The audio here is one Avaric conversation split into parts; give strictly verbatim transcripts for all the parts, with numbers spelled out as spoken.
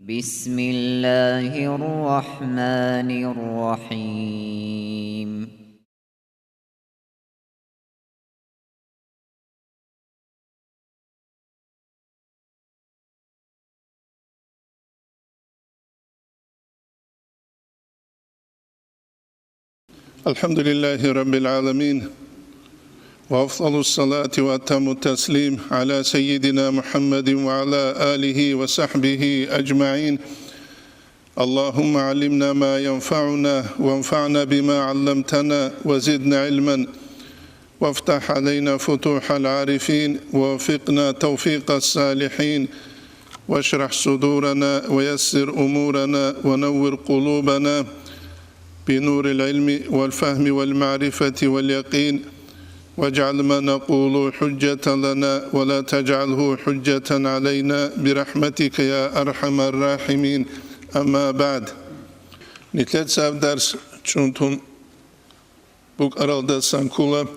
بسم الله الرحمن الرحيم. الحمد لله رب العالمين، وأفضل الصلاة وأتم التسليم على سيدنا محمد وعلى آله وصحبه أجمعين. اللهم علمنا ما ينفعنا وانفعنا بما علمتنا وزدنا علما وافتح علينا فتوح العارفين ووفقنا توفيق الصالحين واشرح صدورنا ويسر أمورنا ونور قلوبنا بنور العلم والفهم والمعرفة واليقين واجعل ما نقول حجة لنا ولا تجعله حجة علينا برحمتك يا أرحم الراحمين. أما بعد. Нилъеца гьаб дарс чӀунтун букӀаралдасан ккола,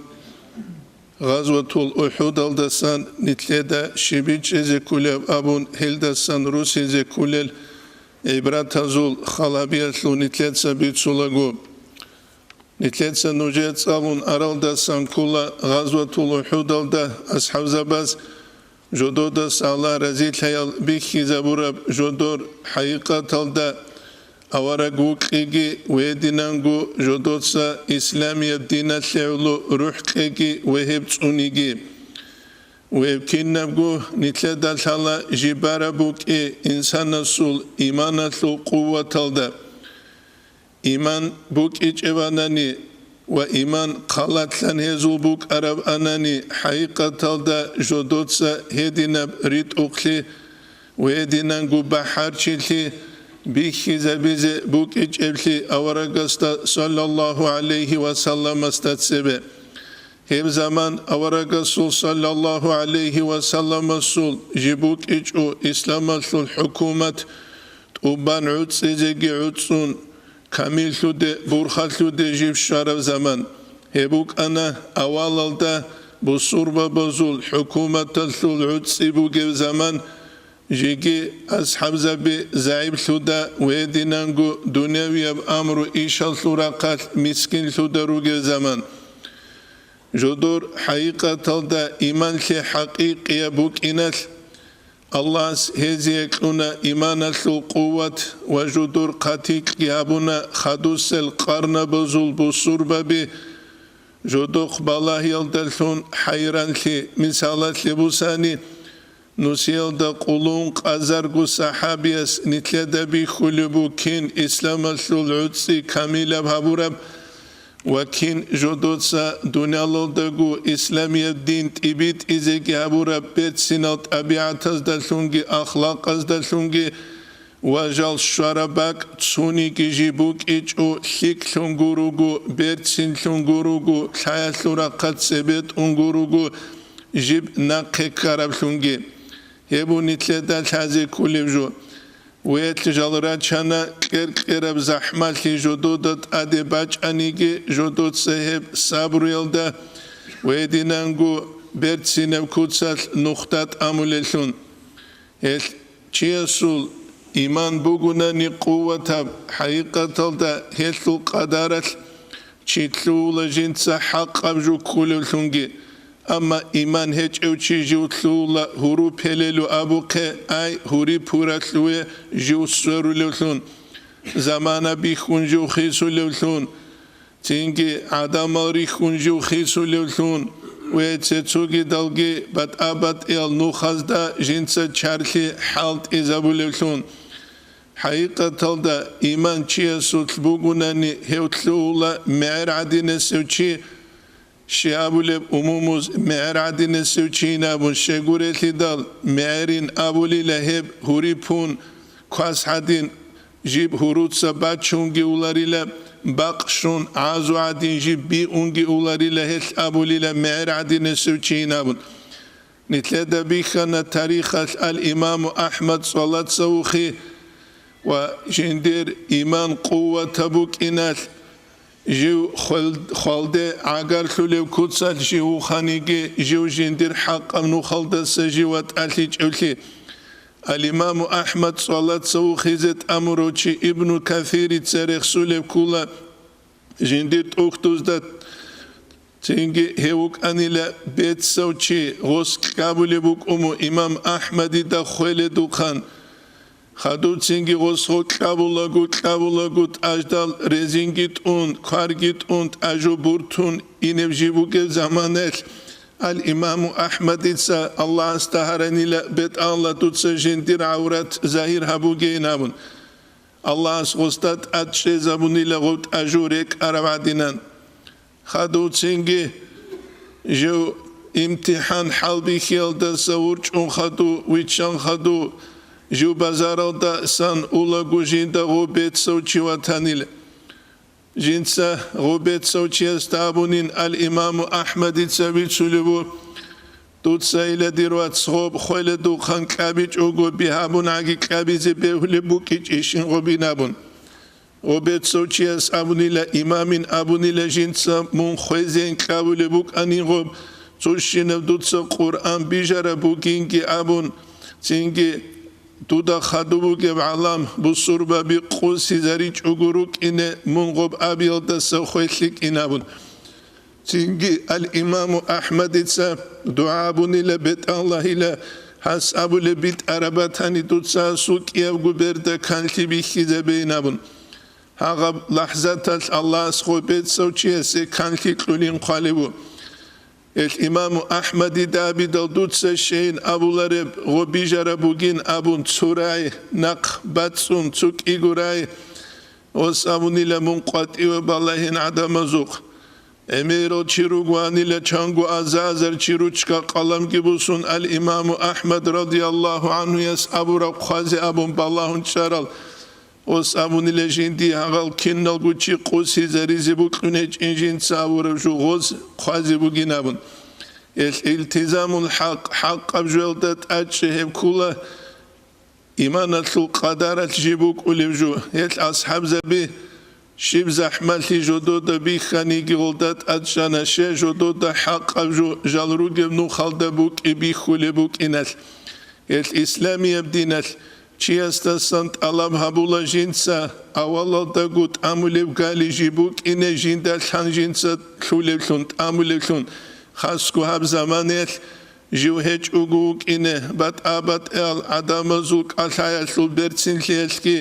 Гъазватул УхӀудалдасан нилъеда щиб бичӀчӀизе кколеб абун, гьелдасан русизе кколел гӀибратазул халабиялъул нилъеца бицулаго. Нилъеца нужее цӀалун аралдасан ккола Гъазватул УхӀудалда асхӀабзабаз жододаса Аллагь разилъаял бихьизабураб жодор хӀакъикъаталда авараг вукьиги ва гьединанго жодоца исламияб диналъе гӀоло рухӀ кьеги ва гьеб цӀуниги. Ва гьеб кинабго нилъеда лъала жиб бараб букӀи инсанасул иманалъул къуваталда. Иман букӀичӀебанани ва иман хъалалъан гьезул букӀарабанани, хӀакъикъаталда жодоца гьединаб ритӀухълъи ва гьединанго бахӀарчилъи бихьизабизе букӀичӀеблъи аварагасда саллаллагьу гӀалайгьи ва салламасда цебе. Гьеб заман аварагасул саллаллагьу гӀалайгьи ва салламасул жиб букӀичӀо исламалъул хӀукумат тӀубан гӀуцӀизеги гӀуцӀун, камиллъуде, бурхалъуде жиб щвараб заман. Гьеб букӀана авалалда бусурбабазул хӀукуматалъул гӀуцӀи бугеб заман, жеги асхӀабзаби загӀиплъуда ва гьединанго дунявияб амру ишалъул рахъалъ мискинлъуда ругеб заман. Жодор хӀакъикъаталда иманлъи хӀакъикъияб букӀиналъ, Аллагьас гьезие кьуна иманалъул къуват ва жодор хъатикьги гьабуна хадусел къарнабазул бусурбаби жодохъ балагьиялдалъун хӀайранлъи. Мисалалъе бусани, нусиялда къулун къазарго сахӀабияс нилъеда бихьулеб букин исламалъул гӀуцӀи камилаб гьабураб ва кин жодоца дуниялалдаго исламияб дин тӀибитӀизеги гьабураб берцинал тӀабигӀатаздалъунги ахлакъаздалъунги ва жал щвараб бакӀ цониги жиб букӀичӀо, лъикӀлъун гуруго, берцинлъун гуруго, лъаялъул рахъалъ цебетӀун гуруго, жиб нахъе ккараблъунги. Гьеб нилъеда лъазе кколеб жо. Вегьлъи жал рачана кьер-кьераб захӀмалъи жодода тӀаде бачӀаниги, жодоца гьеб сабруялда ва гьединанго берцинаб куцалъ нухда тӀамулеллъун. Гьелъ чиясул иман бугунани къуватаб, хӀакъикъаталда гьелъул къадаралъ чи лъугьула жинца хӀакъаб жо кколевлъунги. Амма иман гьечӀев чи жив лъугьула гьуру пелелу абухъе, ай, гьури пуралъуве жив сверулевлъун, замана бихьун жив хисулевлъун, цинги гӀадамал рихьун жив хисулевлъун ва цецогидалги батӀа-батӀиял нухазда жинца чарлъи хӀалтӀизабулевлъун. ХӀакъикъаталда иман чиясулъ бугунани, гьев лъугьула мегӀер гӀадинасев чи, щиб абулеб умумуз мегӀер гӀадинасев чийин абун щегурелъидал, мегӀерин абулила гьеб гьури пун, квас гӀадин жиб гьуруца бачунги уларила, бакъ щун гӀазу гӀадин жиб биунги уларила, гьелъ абулила мегӀер гӀадинасев чийин абун. Нилъеда бихьана тарихалъ ал-Имаму АхӀмад цӀалаца вухи ва жиндир иман къувата букӀиналъ, жив хвел-, хвалде гӀагарлъулев куцалъ жив вуханиги, жив жиндир хӀакъаб нухалдаса жив ватӀалъичӀевлъи. Ал-Имаму Ахмад цӀалаца вухизе тӀамурав чи Ибну Касирица рехсулеб ккула, жиндир тӀухьдузда цинги гьев вукӀанила бецав чи, гъос кьабулеб букӀумо имам Ахмадида хвеледухъан. Хадув цинги гъос гъо кьабулаго, кьабулаго тӀаждал резинги тӀун, кварги тӀун, тӀажу буртун инеб жи бугеб заманаялъ, ал-Имаму Ахмадица Аллагьасда гьаранила, бетӀалла дуца жиндир гӀаврат загьир гьабугейин абун. Аллагьас гъосда тӀад чӀезабунила гъов тӀажу рекӀараб гӀадинан. Хадув цинги жив имтихӀан хӀалбихьиялдаса вурчӀун хадув, виччан хадув, жив базаралдасан улаго жинда гъо бецав чи ватанила. Жинца гъо бецав чиясда абунин, ал-Имаму Ахмадица бицулеб буго: «Дуца, ила дир вац, гъоб хвеледухъан кьабичӀого би гьабун гӀаги кьабизе бегьулеб букӀичӀищин гъобин?» абун. Гъо бецав чияс абунила, имамин абунила жинца, мун хвезейин кьабулеб букӀанин гъоб, цущинаб дуца Къуръан бижараб бугинги абун, цинги дуда хадуб бугеб гӀалам бусурбаби къосизаричӀого рукӀине мун гъоб абиялдаса хвелъикӀин абун. Цинги ал-Имаму Ахмадица дугӀа абунила, бетӀаллагьила, гьас абулеб битӀараб батани, дуца гьасул кӀиябго берда канлъи бихьизабейин абун. Гьагъаб лахӀзаталъ Аллагьас гъо бецав чиясе канлъи кьулин хъвалеб буго. Эл имаму Ахмадида абидал дуца щейин абулареб гъо бижараб бугин абун цо рай, нахъ бацӀцӀун цо кӀиго рай, ос абунила мун къватӀиве балагьин гӀадамазухъ. ГӀемерал чи ругоанила, чанго аза-азар чи ручка-къаламги бусун, ал-Имаму Ахмад радияллагьу гӀанхуяс абураб хъвазе абун балагьун чӀарал. Ос абунила жинди гьагъал киналго чи къосизаризе букьун гьечӀин жинца абураб жо гъоз хъвазе бугин абун. Эл илтизамул хӀакъ, хӀакъаб жоялда тӀадчӀи гьеб ккула. Иманалъул къадаралъ жиб букӀулеб жо, гьел асхӀабзаби щиб захӀмалъи жодода бихьаниги гъолда тӀадчӀана, щай жодода хӀакъаб жо жал ругеб нухалда букӀи бихьулеб букӀиналъ. Гьел исламияб диналъ чиясдасан тӀалаб гьабула жинца, авалалдаго тӀамулеб гали жиб букӀине жинда лъан жинца лъулеблъун, тӀамулеблъун, хасго гьаб заманаялъ жив гьечӀого вукӀине, батӀа-батӀиял гӀадамазул кӀалъаялъул берцинлъиялъги,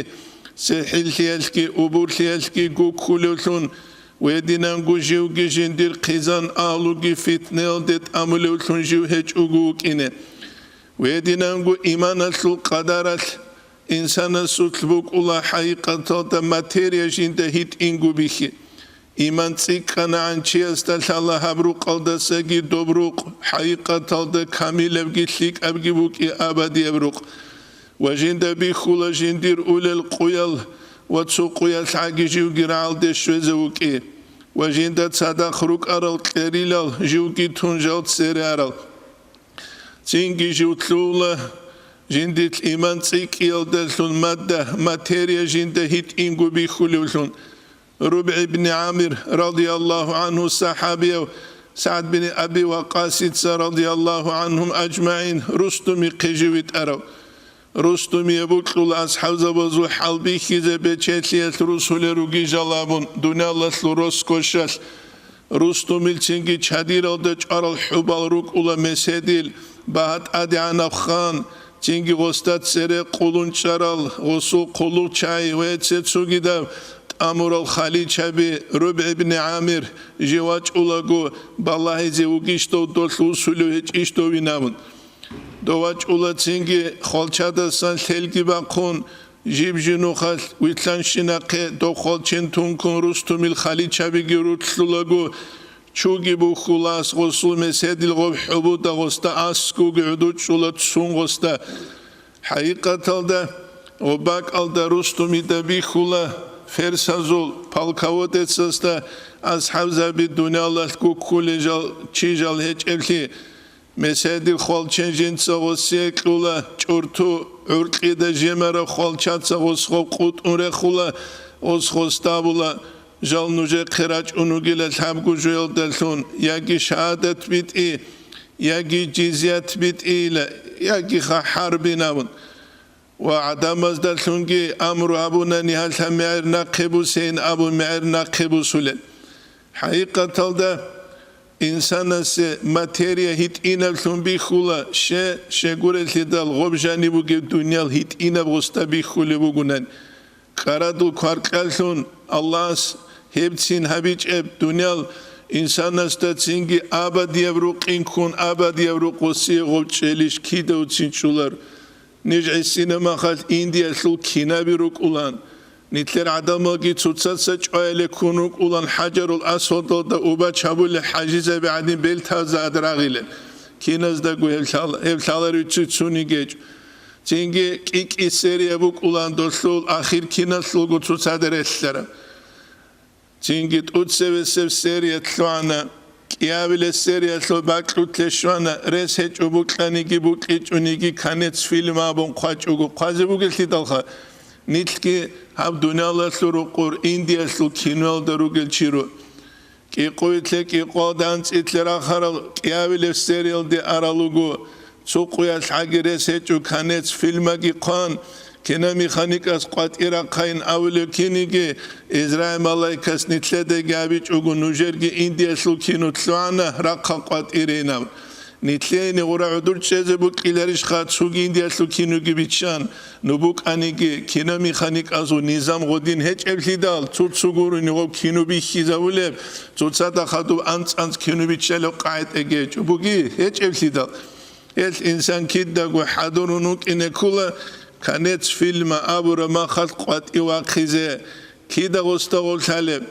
сихӀиллъиялъги, убурлъиялъги гуккулевлъун, гьединанго живги жиндир хъизан агьлуги фитнаялде тӀамулевлъун жив гьечӀого вукӀине. Гьединанго иманалъул къадаралъ инсанасулъ букӀула хӀакъикъаталда материя жинда гьитӀинго бихьи. Иман цӀикӀкӀанагӀан чиясда лъала гьаб рукъалдасаги доб рукъ, хӀакъикъаталда камилабги лъикӀабги букӀи абадияб рукъ. Ва жинда бихьула жиндир улел къуял ва цо къуялъ гӀаги живги рагӀалде щвезе вукӀи. Ва жинда цадахъ рукӀарал кьерилал живги тун жал цере арал. Цинги жив лъугьула жиндилъ иман цӀикӀкӀиялдалъун мадда, материя жинда гьитӀинго бихьулевлъун. РубгӀи ибни ГӀамир, радияллагьу гӀанху, сахӀабияв СагӀд бин Аби Вакъасица, радияллагьу гӀанхум ажмагӀин, Рустумихъе жив витӀарав. Рустумие букьула асхӀабзабазул хӀалбихьизе бечелъиялъ русулел ругижал абун, дуниялалъул роскошалъ. Рустумил цинги чадиралда чӀварал хӀубал рукӀула меседил, багьа тӀадегӀанаб хан, цинги гъосда цере къулун чӀарал, гъосул хъулухъчагӀи ва цецугидаб тӀамурал халичаби. РубгӀи ибни ГӀамир жив вачӀулаго балагьизе вугищ дов, долъ вусулев гьечӀищ дов винабун. Дов вачӀула цинги хвалчадасан лъелги бахъун, жиб-жинухъалъ вилълъанщинахъе дов хвалчен тункун Рустумил халичабиги рулълъулаго, чуги бухьула ас гъосул меседил гъоб хӀубуда гъосда аскӀуги гӀодов чӀула цун гъосда. ХӀакъикъаталда, гъоб бакӀалда Рустумида бихьула ферсазул полководецасда асхӀабзаби дуниялалъ гуккулел жал, чи жал гьечӀеблъи. Меседил хвалчен жинца гъосие кьула, чӀурту гӀуркьида жемараб хвалчаца гъос гъоб къутӀун рехула, гъос гъосда абула, жал нужехъе рачӀун вугила лъабго жоялдалъун, яги шагьадат битӀи, яги жизият битӀийила, яги ха хӀарбин абун. Ва гӀадамаздалъунги амру гьабунани гьалъа мегӀер нахъе бусейин абун мегӀер нахъе бусулел. ХӀакъикъаталда, инсанасе материя гьитӀинаблъун бихьула, ще, щегурелъидал гъоб жаниб бугеб дуниял гьитӀинаб гъосда бихьулеб бугунан. КӀарадул кваркьалъун Аллагьас гьебцин гьабичӀеб дуниял инсанасда цинги абадияб рукъин ккун, абадияб рукъ гъосие гъоб чӀелищ кидавцин чӀулар. Ниж гӀисинаб махалъ Индиялъул кинаби рукӀулан. Нилъер гӀадамалги цоцаца чӀваяле ккун рукӀулан, ХӀажарул Асвадалда убач гьабулел хӀажизаби гӀадин бел тазаат рагъилел. Киназдаго гьеб лъала-, гьеб лъаларев ци цунигечӀ. Цинги кӀи-кӀи серия букӀулан долъул ахир киналъулго цоцаде релълъараб. Цинги тӀуцевесев серия лъугӀана, кӀиабилес сериялъул бакьулъе щвана, рес гьечӀо букьаниги букьичӀониги конец фильма абун хъвачӀого хъвазе бугелъидалха, нилъги гьаб дуниялалъул рукъур Индиялъул киноялда ругел чи ру. КӀикъуйлъе кӀикъуялда анцӀилъе рахарал кӀиабилеб сериялде арал руго, цо къуялъ гӀаги рес гьечӀо конец фильмаги хъван, киномеханикас къватӀир рахъайин абулев киниги, Израил малаикас нилъедаги абичӀого, нужерги Индиялъул кино лъугӀана, рахъа къватӀирейин абун. Нилъее гъура гӀодор чӀезе букӀиларищха цоги Индиялъул киноги биччан? Ну букӀаниги, киномеханикасул низам гъодин гьечӀеблъидал, цо-цо гурони гъоб кино бихьизабулеб, цоцазда хадуб анцӀ-анцӀ кино биччалев къагӀида гьечӀо буги гьечӀеблъидал. Гьелъ инсан кидаго хӀадурун вукӀине ккола, конец фильма абураб махалъ къватӀив вахъизе. Кида гъосда гъоб лъалеб?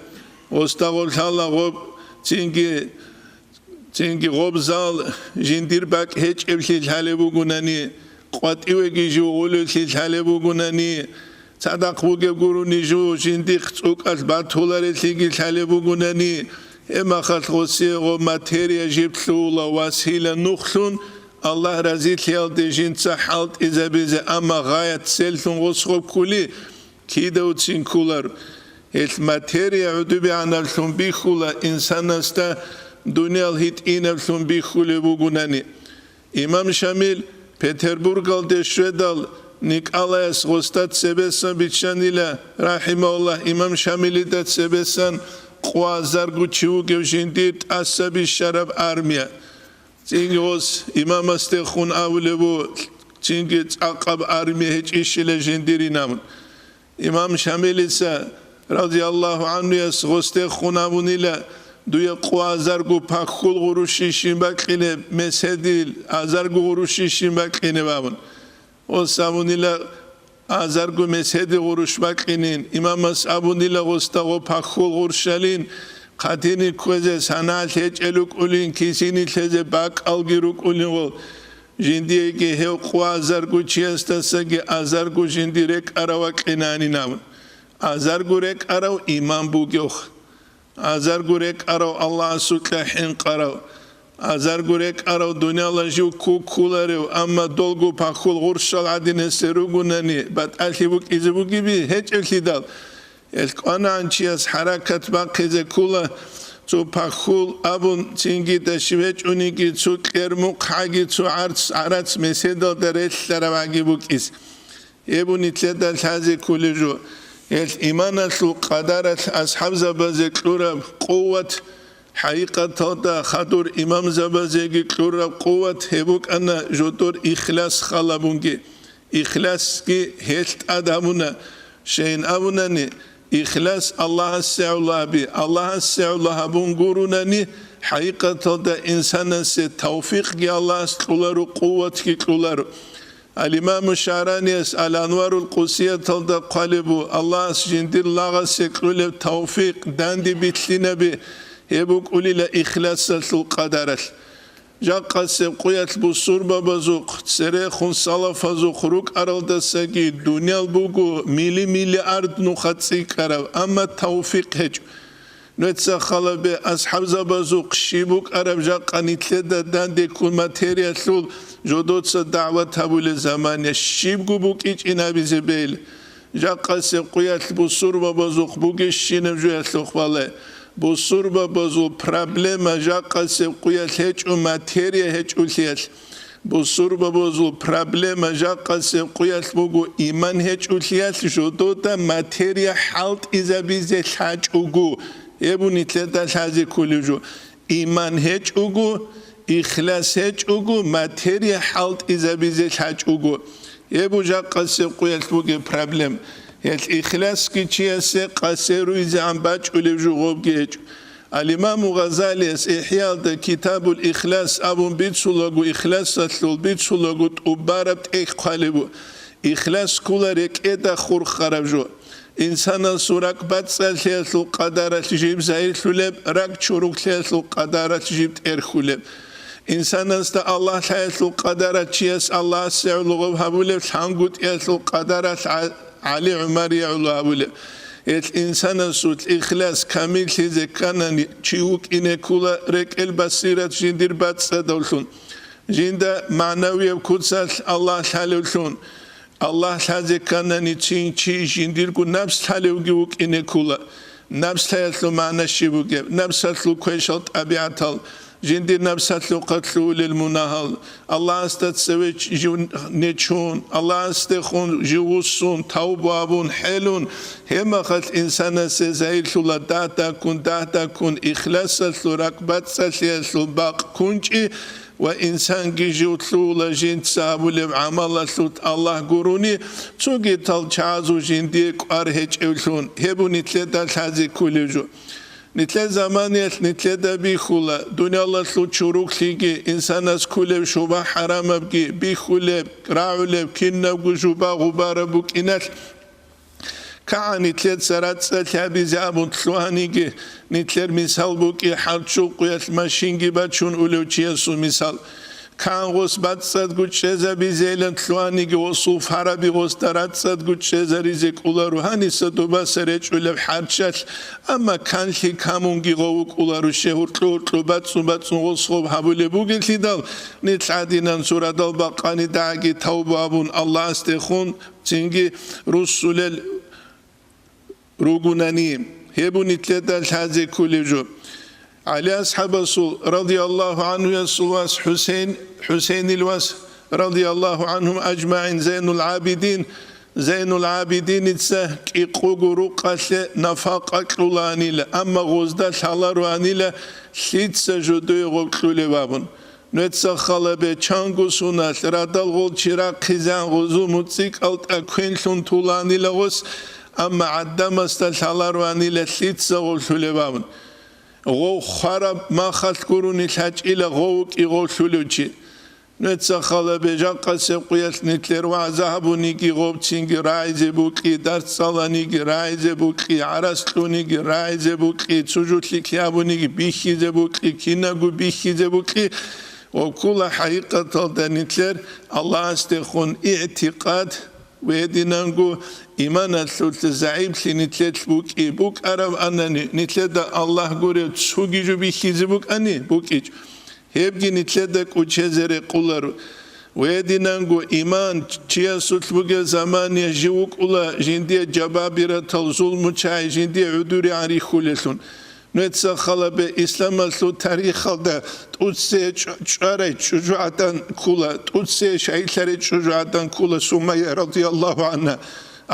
Гъосда гъоб лъала гъоб цинги Цинги гъоб зал жиндир бакӀ гьечӀеблъи лъалеб бугунани, къватӀивеги жив гъолевлъи лъалеб бугунани, цадахъ бугеб гурони жив жиндихъ цӀукӀалъ батуларелъиги лъалеб бугунани, гьеб махалъ гъосие гъоб материя жиб лъугьула васила нухлъун, Аллагь разилъиялде жинца хӀалтӀизабизе, амма гъаят целлъун гъос гъоб ккули, кидавцин кколар. Гьелъ материя гӀудубигӀанаблъун бихьула, инсанасда дуниял гьитӀинаблъун бихьулеб бугунани. Имам Шамил Петербургалде щведал, Николаяс гъосда цебесан биччанила, рахӀимагьуллагь, имам Шамилида цебесан къвазарго чи вугев жиндир тӀаса бищараб армия. Цинги гъос имамасдехун абулеб бу, цинги цӀакъаб армия гьечӀищила жиндирин абун. Имам Шамилица, разияллагьу гӀанхуяс, гъосдехун абунила, дуе къо азарго пахьул гъурущищин бакьинеб, меседил азарго гъурущищин бакьинеб абун. Гъос абунила азарго меседи гъурущ бакьинин, имамас абунила гъосда гъо пахьул гъурщалин, хъатини кквезе санагӀалъ гьечӀел рукӀулин, кисини лъезе бакӀалги рукӀулин гъол. Жиндиеги гьев къо азарго чиясдасаги азарго жинди рекӀарав вакьинанин абун. Азарго рекӀарав имам бугевха. Азарго рекӀарав Аллагьасукьа хӀинкъарав. Азарго рекӀарав дунияла жив ккуккуларев, амма долго пахьул гъурщал гӀадинесе ругунани, батӀалъи букӀизе бугеби гьечӀеблъидал. Гьелъ кӀванагӀан чияс хӀаракат бахъизе ккола, цо пахьул абун, цинги дашивечӀони, цо кьермухъ гӀаги, цо гӀарц-гӀарац меседалда релълъарав гӀаги букӀиз. Гьеб нилъеда лъазе кколеб жо. Гьелъ иманалъул къадаралъ асхӀабзабазе кьураб къуват, хӀакъикъаталда хадур имамзабазеги кьураб къуват гьеб букӀана жодор ихлас халабунги. Ихласги гьелъ тӀад гьабуна. Щайин абунани, ихлас Аллагьасе гӀоло гьаби, Аллагьасе гӀоло гьабун гурунани, хӀакъикъаталда инсанасе тавфикъги Аллагьас кьоларо, къуватги кьоларо. Ал-Имаму ШагӀранияс Ал-Анварул Къудсияталда хъвалеб бу, Аллагьас жиндир лагъасе кьолеб тавфикъ данде билълъинаби, гьеб букӀулила ихласалъул къадаралъ. Жакъасеб къуялъ бусурбабазухъ, церехун салафазухъ рукӀаралдасаги дуниял буго мили-миллиард нуха цӀикӀкӀараб, амма тавфикъ гьечӀо. Нуца халабе асхӀабзабазухъ щиб букӀараб жакъа нилъеда данде ккун материялъул жодоца дагӀват гьабулел заман я, щибго букӀичӀин абизе бегьила. Жакъасеб къуялъ бусурбабазухъ бугещинаб жуялъухъ балай. Бусурбабазул проблема жакъасеб къуялъ гьечӀо материя гьечӀолъиялъ. Бусурбабазул проблема жакъасеб къуялъ буго, иман гьечӀолъиялъ жодода материя хӀалтӀизабизе лъачӀого, гьеб нилъеда лъазе кколев жо. Иман гьечӀого, ихлас гьечӀого, материя хӀалтӀизабизе лъачӀого. Гьеб жакъасеб къуялъ бугеб проблем. Гьелъ ихласги чиясе къасе руйзегӀан бачӀулев жугъобги гьечӀо. Ал-Имаму Гъазалияс ИхӀяалда Китабул Ихлас абун бицулаго, ихласалъул бицулаго тӀубараб тӀехь хъвалеб буго. Ихлас ккола рекӀеда хурхараб жо. Инсанасул ракӀбацӀцӀалъиялъул къадаралъ жиб загьирлъулеб, ракӀ чуруклъиялъул къадаралъ жиб тӀерхьулеб. Инсанасда Аллагь лъаялъул къадаралъ чияс Аллагьасе гӀоло гъоб гьабулеб, лъангутӀиялъул къадаралъ гӀа-, ГӀали ГӀумарие гӀоло гьабулеб. Гьелъ инсанасул ихлас камиллъизе кканани, чи вукӀине ккола рекӀел басират жиндир бацӀцӀадавлъун. Жинда магӀнавияб куцалъ Аллагь лъалевлъун. Аллагь лъазе кканани, цин чи жиндирго напс лъалевги вукӀине ккола. Напс лъаялъул магӀна щиб бугеб? Напсалъул квешал тӀабигӀатал, жиндир напсалъухъа лъугьулел мунагьал, Аллагьасда цеве ч-, жив нечун, Аллагьасдехун жив вуссун, тавбу абун, хӀелун, гьеб мехалъ инсанасе загьирлъула дагь-дагьккун, дагь-дагьккун ихласалъул ракӀбацӀцӀалъиялъул бакъ кунчӀи, ва инсанги жив лъугьула жинца гьабулеб гӀамалалъулъ Аллагь гурони, цогидал чагӀазул жиндие кӀвар гьечӀевлъун, гьеб нилъеда лъазе кколев жо. Нилъер заманиялъ нилъеда бихьула, дуниялалъул чуруклъиги, инсанас кколеб шуба-хӀарамабги, бихьулеб, рагӀулеб кинабго жуба-гъубараб букӀиналъ, КагӀан нилъеца рацӀцӀалъи гьабизе абун лъугьаниги, нилъер мисал букӀи хӀарччул къуялъ машинги бачун улев чиясул мисал. КагӀан гъос бацӀцӀадго чӀезабизейилан лъугьаниги, гъосул фараби гъосда рацӀцӀадго чӀезаризе кӀоларо гьаниса добаса речӀчӀулеб хӀарччалъ, амма канлъи камунги гъов вукӀуларо, щай гьуркьу-гьуркьу, бацӀцӀун-бацӀцӀун гъос гъоб гьабулеб бугелъидал, нилъ гӀадинан цо радал бакъани дагьги тавба абун Аллагьасдехун, цинги руссулел ругунани, гьеб нилъеда лъазе кколев жо. ГӀали асхӀабасул, радияллагьу гӀанхуясул вас ХӀусейн, ХӀусейнил вас, радияллагьу гӀанхум ажмагӀин, Зайнул ГӀабидин, Зайнул ГӀабидиница кӀикъого рукъалъе нафакъа кьулаанила, амма гъозда лъалароанила, лъица жодое гъоб кьулеб абун. Нуеца халабе, чанго суналъ радал гъол чи рахъизегӀан гъозул муцӀикӀал тӀа квенлъун тулаанила гъос, амма гӀадамасда лъалароанила лъица гъолъулеб абун. Гъов хвараб махалъ гурони лъачӀила гъов вукӀи гъолъулев чи. Нуеца халабе, жакъасеб къуялъ нилъер вагӀза гьабуниги гъов цинги рагӀизе букӀи, дарс цӀаланиги рагӀизе букӀи, гӀарац кьуниги рагӀизе букӀи, цо жо лъикӀлъи гьабуниги бихьизе букӀи, кинабго бихьизе букӀи, Ва ккола хӀакъикъаталда нилъер Аллагьасдехун игӀтикъад ва гьединанго иманалъулъ загӀиплъи нилъелъ букӀи-, букӀараб анани, нилъеда Аллагь гурев цоги жо бихьизе букӀани, букӀичӀо. Гьебги нилъеда кӀочезе рекъоларо. Ва гьединанго иман чиясулъ бугеб замания жив вукӀула жиндие жабабиратал, зулмучагӀи жиндие гӀодоригӀан рихьулелъун. Нуеца халабе, исламалъул тарихалда тӀуцее чӀ-, чӀварай чӀужугӀадан ккола, тӀуцее шагьидлъарай чӀужугӀадан ккола Сумайя радияллагьу гӀанха.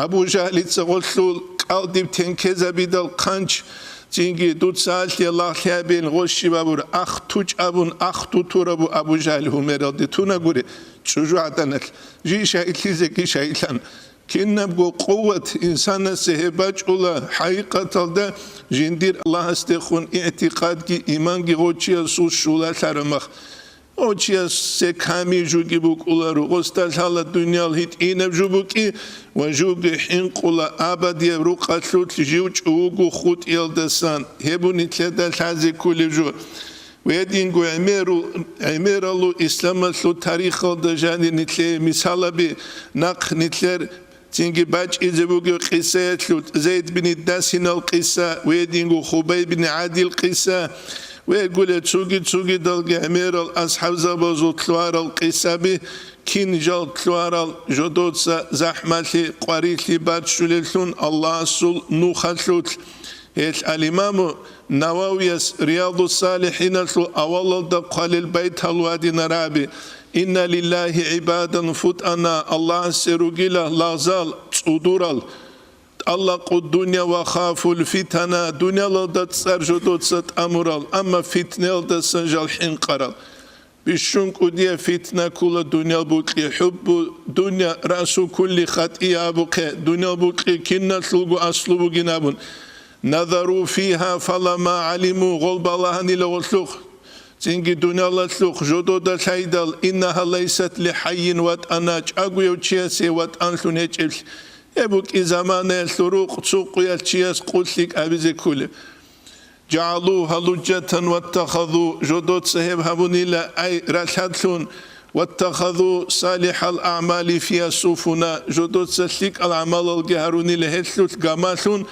Абу Жагьлица гъолъул кӀалдиб тенкезабидал хъанч, цинги дуца гьалъие лагълъи гьабейин гъощи бабур, ах тучӀ абун, ах тутурабу Абу Жагьли гьумералде тунагури чӀужугӀаданалъ, жий шагьидлъизеги шагьидлъан. Кинабго къуват инсанасе гьеб бачӀула, хӀакъикъаталда жиндир Аллагьасдехун игӀтикъадги иманги гъочиясул щулалъараб мах. Гъочиясе камил жуги букӀуларо, гъосда лъала дуниял гьитӀинаб жо букӀи ва жуги хӀинкъула абадияб рукъалъулъ жив чӀугу хутӀиялдасан, гьеб нилъеда лъазе кколеб жо. Гьединго гӀемеру-, гӀемералу исламалъул тарихалда жанир нилъее мисалаби, нахъ нилъер цинги бачӀизе бугеб къисаялъул Зайд бин Дасинал къиса, гьединго Хубай бин ГӀадил къиса, ва гуре цуги-цугидалги гӀемерал асхӀабзабазул лъугьарал къисаби, кин жал лъугьарал жодоца захӀмалъи, къварилъи барччулеллъун Аллагьасул нухалъулъ. Гьел ал-Имаму Нававияс Риядус-Салихиналъул авалалда хъвалел байтал вадинараби: «Инна лиллагьи гӀибадан футана», Аллагьасе ругила лагъзал, цӀудурал, «тӀаллакъу дунья ва хафул фитана», дунялалда цӀар жодоца тӀамурал, амма фитнаялдасан жал хӀинкъарал. Бищун кӀудияб фитна ккула дуниял букьи, хӀуббу дунья раъсу кулли хатӀия абухъе, дуниял букьи киналъулго аслу бугин абун. «Назару фигьа фалама гӀалиму», гъол балагьанила гъолъухъ. Цинги дуниялалъухъ жодода лъайдал: «Иннагьа лайсат ли хӀаййин ватӀана», чӀагояв чиясе ватӀанлъун гьечӀеблъи. Гьеб букӀи заманаялъул рукъ цо къуялъ чияс къулъ лъикӀ гьабизе кколеб. «ЖагӀалугьа лужжатан ваттахазу», жодоца гьеб гьабунила ай ралъадлъун, «ваттахазу салихӀал аъмали фигьа суфуна», жодоца лъикӀал гӀамалалги гьарунила гьелъулъ гамалъун,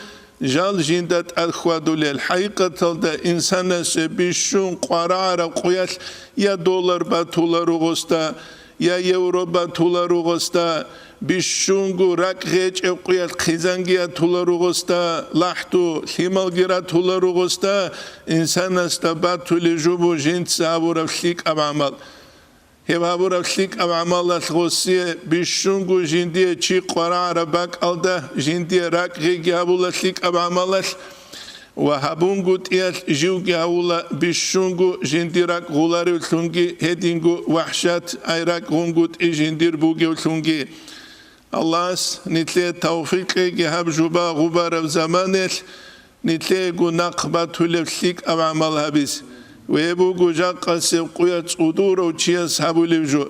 жал жинда тӀад хьвадулел. ХӀакъикъаталда инсанасе бищун къварагӀараб къуялъ я доллар батула ругъосда, я евро батула ругъосда, бищунго ракӀ гъечӀеб къуялъ хъизанги ятула ругъосда, лахӀду, лъималги ратула ругъосда, инсанасда батулеб жо буго жинца гьабураб лъикӀаб гӀамал. Гьеб гьабураб лъикӀаб гӀамалалъ гъосие бищунго жиндие чи къварагӀараб бакӀалда, жиндие ракӀ гъеги гьабула лъикӀаб гӀамалалъ, ва гьабунгутӀиялъ живги гьавула бищунго жиндир ракӀ гъуларевлъунги, гьединго вахӀшат ай ракӀ гъунгутӀи жиндир бугевлъунги. Аллагьас нилъее тавфикъ кьеги гьаб жуба гъубараб заманаялъ нилъеего нахъ батулеб лъикӀаб гӀамал гьабиз, ва гьеб буго жакъасеб къуя цӀудурав чияс гьабулеб жо.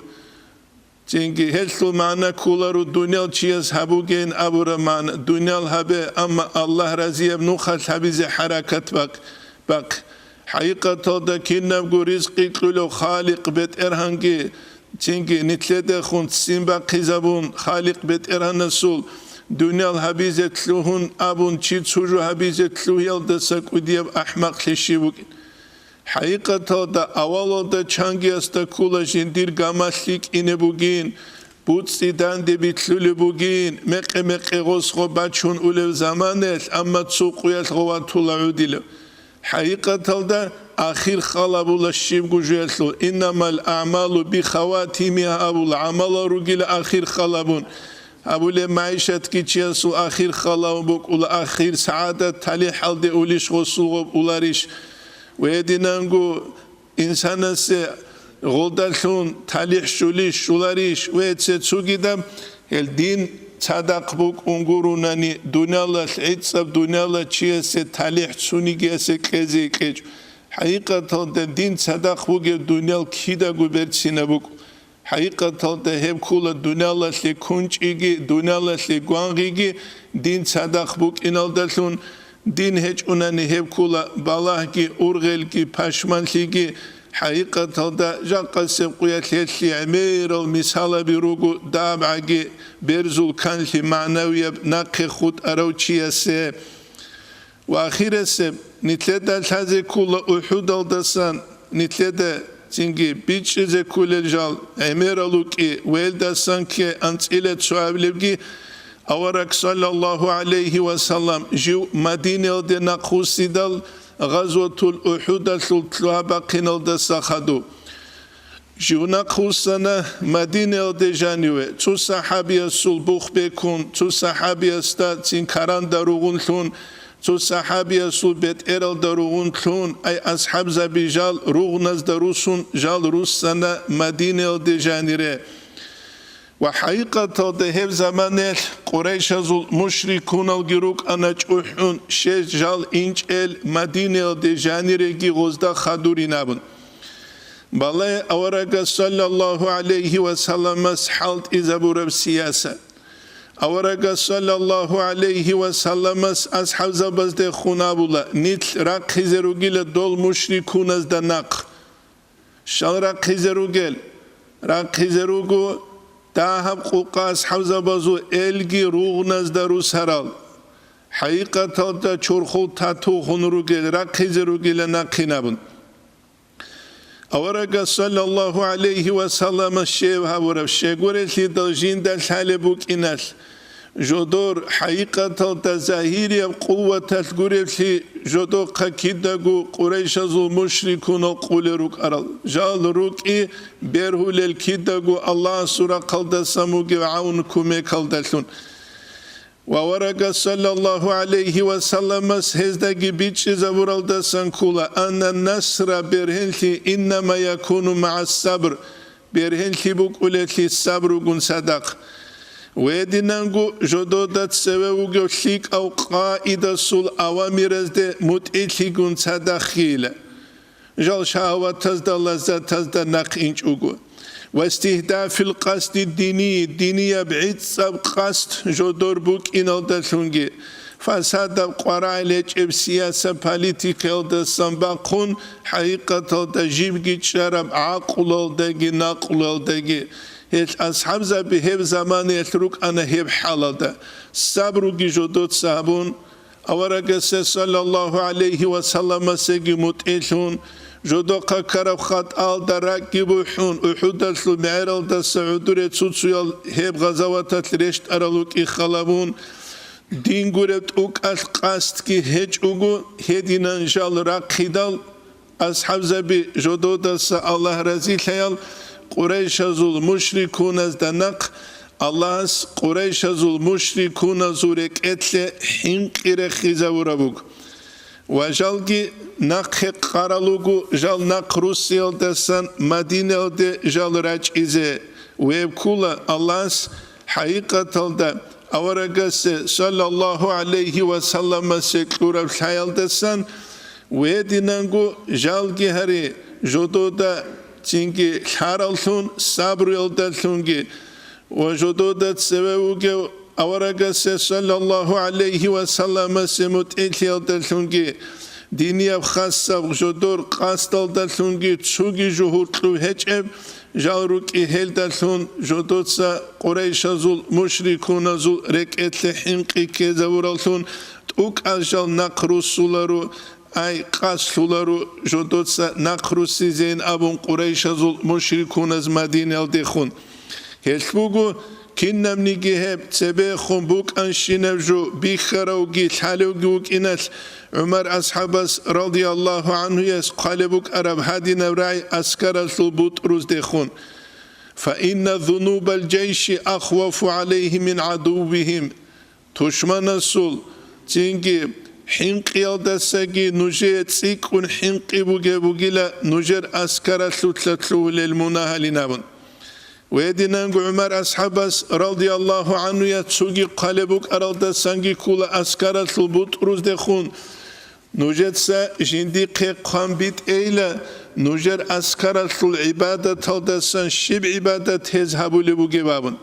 Цинги гьелъул магӀна кколаро дуниял чияс гьабугейин абураб магӀна, дуниял гьабе, амма Аллагь разияб нухалъ гьабизе хӀаракат бакъ-, бахъ. ХӀакъикъаталда кинабго ризкъи кьулев Халикъ БетӀергьанги, цинги нилъедехун ццин бахъизабун, Халикъ БетӀергьанасул дуниял гьабизе лъугьун абун чи цо жо гьабизе лъугьиялдаса кӀудияб ахӀмакълъи щиб букӀин. ХӀакъикъаталда, авалалда чангиясда ккола жиндир гамалъ лъикӀине бугин, буцӀцӀи данде билълъулеб бугин, мекъи-мекъи гъос гъо бачун улеб заманаялъ, амма цо къуялъ гъо ватула гӀодилев. ХӀакъикъаталда, ахир халабула щибго жоялъул, «Иннамал аъмалу бихаватимигьа» абула, гӀамалал ругила ахир халабун. Абулеб, магӀишатги чиясул ахир халавун букӀула, ахир сагӀадат талихӀалде улищ гъосул гъоб уларищ? Ва гьединанго инсанасе гъолдалъун талихӀ щулищ, щуларищ? Ва цецугидаб, гьел дин цадахъ букӀун гурунани, дуниялалъ гӀицӀаб дуниялалъ чиясе талихӀ цунигиясе кьезе кьечӀо. ХӀакъикъаталда дин цадахъ бугеб дуниял кидаго берцинаб букӀ. ХӀакъикъаталда гьеб ккула дуниялалъе кунчӀиги, дуниялалъе гвангъиги дин цадахъ букӀиналдалъун, дин гьечӀунани гьеб ккула балагьги, ургъелги, пашманлъиги. ХӀакъикъаталда жакъасеб къуялъ гьелъие гӀемерал мисалаби руго дабгӀаги берзул канлъи магӀнавияб нахъе хутӀарав чиясе. Ва ахиресеб, нилъеда лъазе ккула УхӀудалдасан нилъеда цинги бичӀчӀизе кколел жал гӀемерал рукӀи ва гьелдасан кке анцӀила цо абилебги, авараг, саллаллагьу гӀалайгьи ва саллам, жив Мадинаялде нахъвуссидал, Гъазватул УхӀудалъул лъугьа-бахъиналдаса хадуб. Жив нахъвуссана Мадинаялде жаниве, цо сахӀабиясул бух бекун, цо сахӀабиясда цин каранда ругъунлъун, цо сахӀабиясул бетӀералда ругъунлъун, ай асхӀабзаби жал ругъназда русун, жал руссана Мадинаялде жанире. Ва хӀакъикъаталда гьеб заманаялъ къурайшазул мушрикуналги рукӀана чӀухӀун, щез жал инчӀел Мадинаялде жаниреги гъозда хадурин абун. Балай аварагас саллаллагьу гӀалайгьи ва салламас хӀалтӀизабураб сиясат. Аварагас саллаллагьу гӀалайгьи ва салламас асхӀабзабаздехун абула: «Нилъ рахъизе ругила дол мушрикуназда нахъ». Щал рахъизе ругел? Рахъизе руго дагьаб къукъа асхӀабзабазул элги ругъназда русарал. ХӀакъикъаталда чорхол тату хун ругел, рахъизе ругила нахъин абун. Аварагас саллаллагьу гӀалайгьи ва саллама щев гьавурав щегурелъидал жинда лъалеб букӀиналъ, жодор хӀакъикъаталда загьирияб къуваталъ гуреблъи жодохъа кидаго Къурайшазул мушрикунал къулел рукӀарал, жал рукӀи бергьулел кидаго Аллагьасул рахъалдасан бугев гӀавн-кумекалдалъун. Ва аварагас саллаллагьу гӀалайгьи ва салламас гьездаги бичӀчӀизабуралдасан ккола: «Анна насра, бергьенлъи, иннама якуну магӀас сабр, бергьенлъи букӀулелъи сабругун цадахъ». Гьединанго жодода цеве вугев лъикӀав къаидасул авамиразде мутӀигӀлъигун цадахъ хьила. Жал шагьаватазда, лаззатазда нахъ инчӀого. Ва истигьдафил къасди дини, динияб гӀицӀаб къасд жодор букӀиналдалъунги, фасадаб къварагӀ лечӀеб сияса политикаялдасан бахъун, хӀакъикъаталда жибги чӀараб гӀакълуялдаги накълуялдаги. Гьел асхӀабзаби гьеб заманаялъ рукӀана гьеб хӀалалда. Сабруги жодоца гьабун, аварагасе саллаллагьу гӀалайгьи ва салламасеги мутӀигӀлъун, жодохъа ккараб хатӀалда ракӀги бухӀун, УхӀудалъул мегӀералдаса гӀодоре цуцуял гьеб гъазаваталъ рещтӀарал рукӀин халабун, дин гуреб тӀокӀалъ къасдги гьечӀого, гьединан жал рахъидал, асхӀабзаби жододаса Аллагь разилъаял Къурайшазул мушрикуназда нахъ, Аллагьас Къурайшазул мушрикуназул рекӀелъе хӀинкъи рехизавураб буго. Ва жалги нахъе къарал руго, жал нахъ руссиялдасан Мадинаялде жал рачӀизе. Веб ккула Аллагьас хӀакъикъаталда аварагасе саллаллагьу гӀалайгьи ва салламасе кьураб лъаялдасан, гьединанго жалги гьари жодода цинги лъараллъун, сабруялдалъунги ва жодода цеве вугев аварагасе саллаллагьу гӀалайгьи ва салламасе мутӀигӀлъиялдалъунги, динияб хасаб жодор къасдалдалъунги цоги жо гьоркьоб гьечӀеб, жал рукӀи гьелдалъун жодоца Къурайшазул мушрикуназул рекӀелъе хӀинкъи ккезавураллъун тӀокӀал жал нахъ руссуларо, ай, къасд лъоларо жодоца нахъ руссизейин абун Къурайшазул мушрикуназ Мадинаялдехун. Гьелъ буго, кинабниги гьеб цебехун букӀанщинаб жо бихьаравги лъалевги вукӀиналъ, ГӀумар асхӀабас радияллагьу гӀанхуяс хъвалеб букӀараб гьадинаб рагӀи аскаралъул бутӀруздехун: «Фа инна зунубал жайши ахвафу гӀалайгьим мин гӀадуввигьим». Тушманасул цинги хӀинкъиялдасаги нужее цӀикӀкӀун хӀинкъи бугеб бугила нужер аскаралъулъа лъугьулел мунагьалин абун. Гьединанго ГӀумар асхӀабас радияллагьу гӀанхуяс цоги хъвалеб букӀаралдасанги ккула аскаралъул бутӀруздехун: «Нужеца жиндихъе хъван битӀейила, нужер аскаралъул гӀибадаталдасан щиб гӀибадат гьез гьабулеб бугеб?» абун.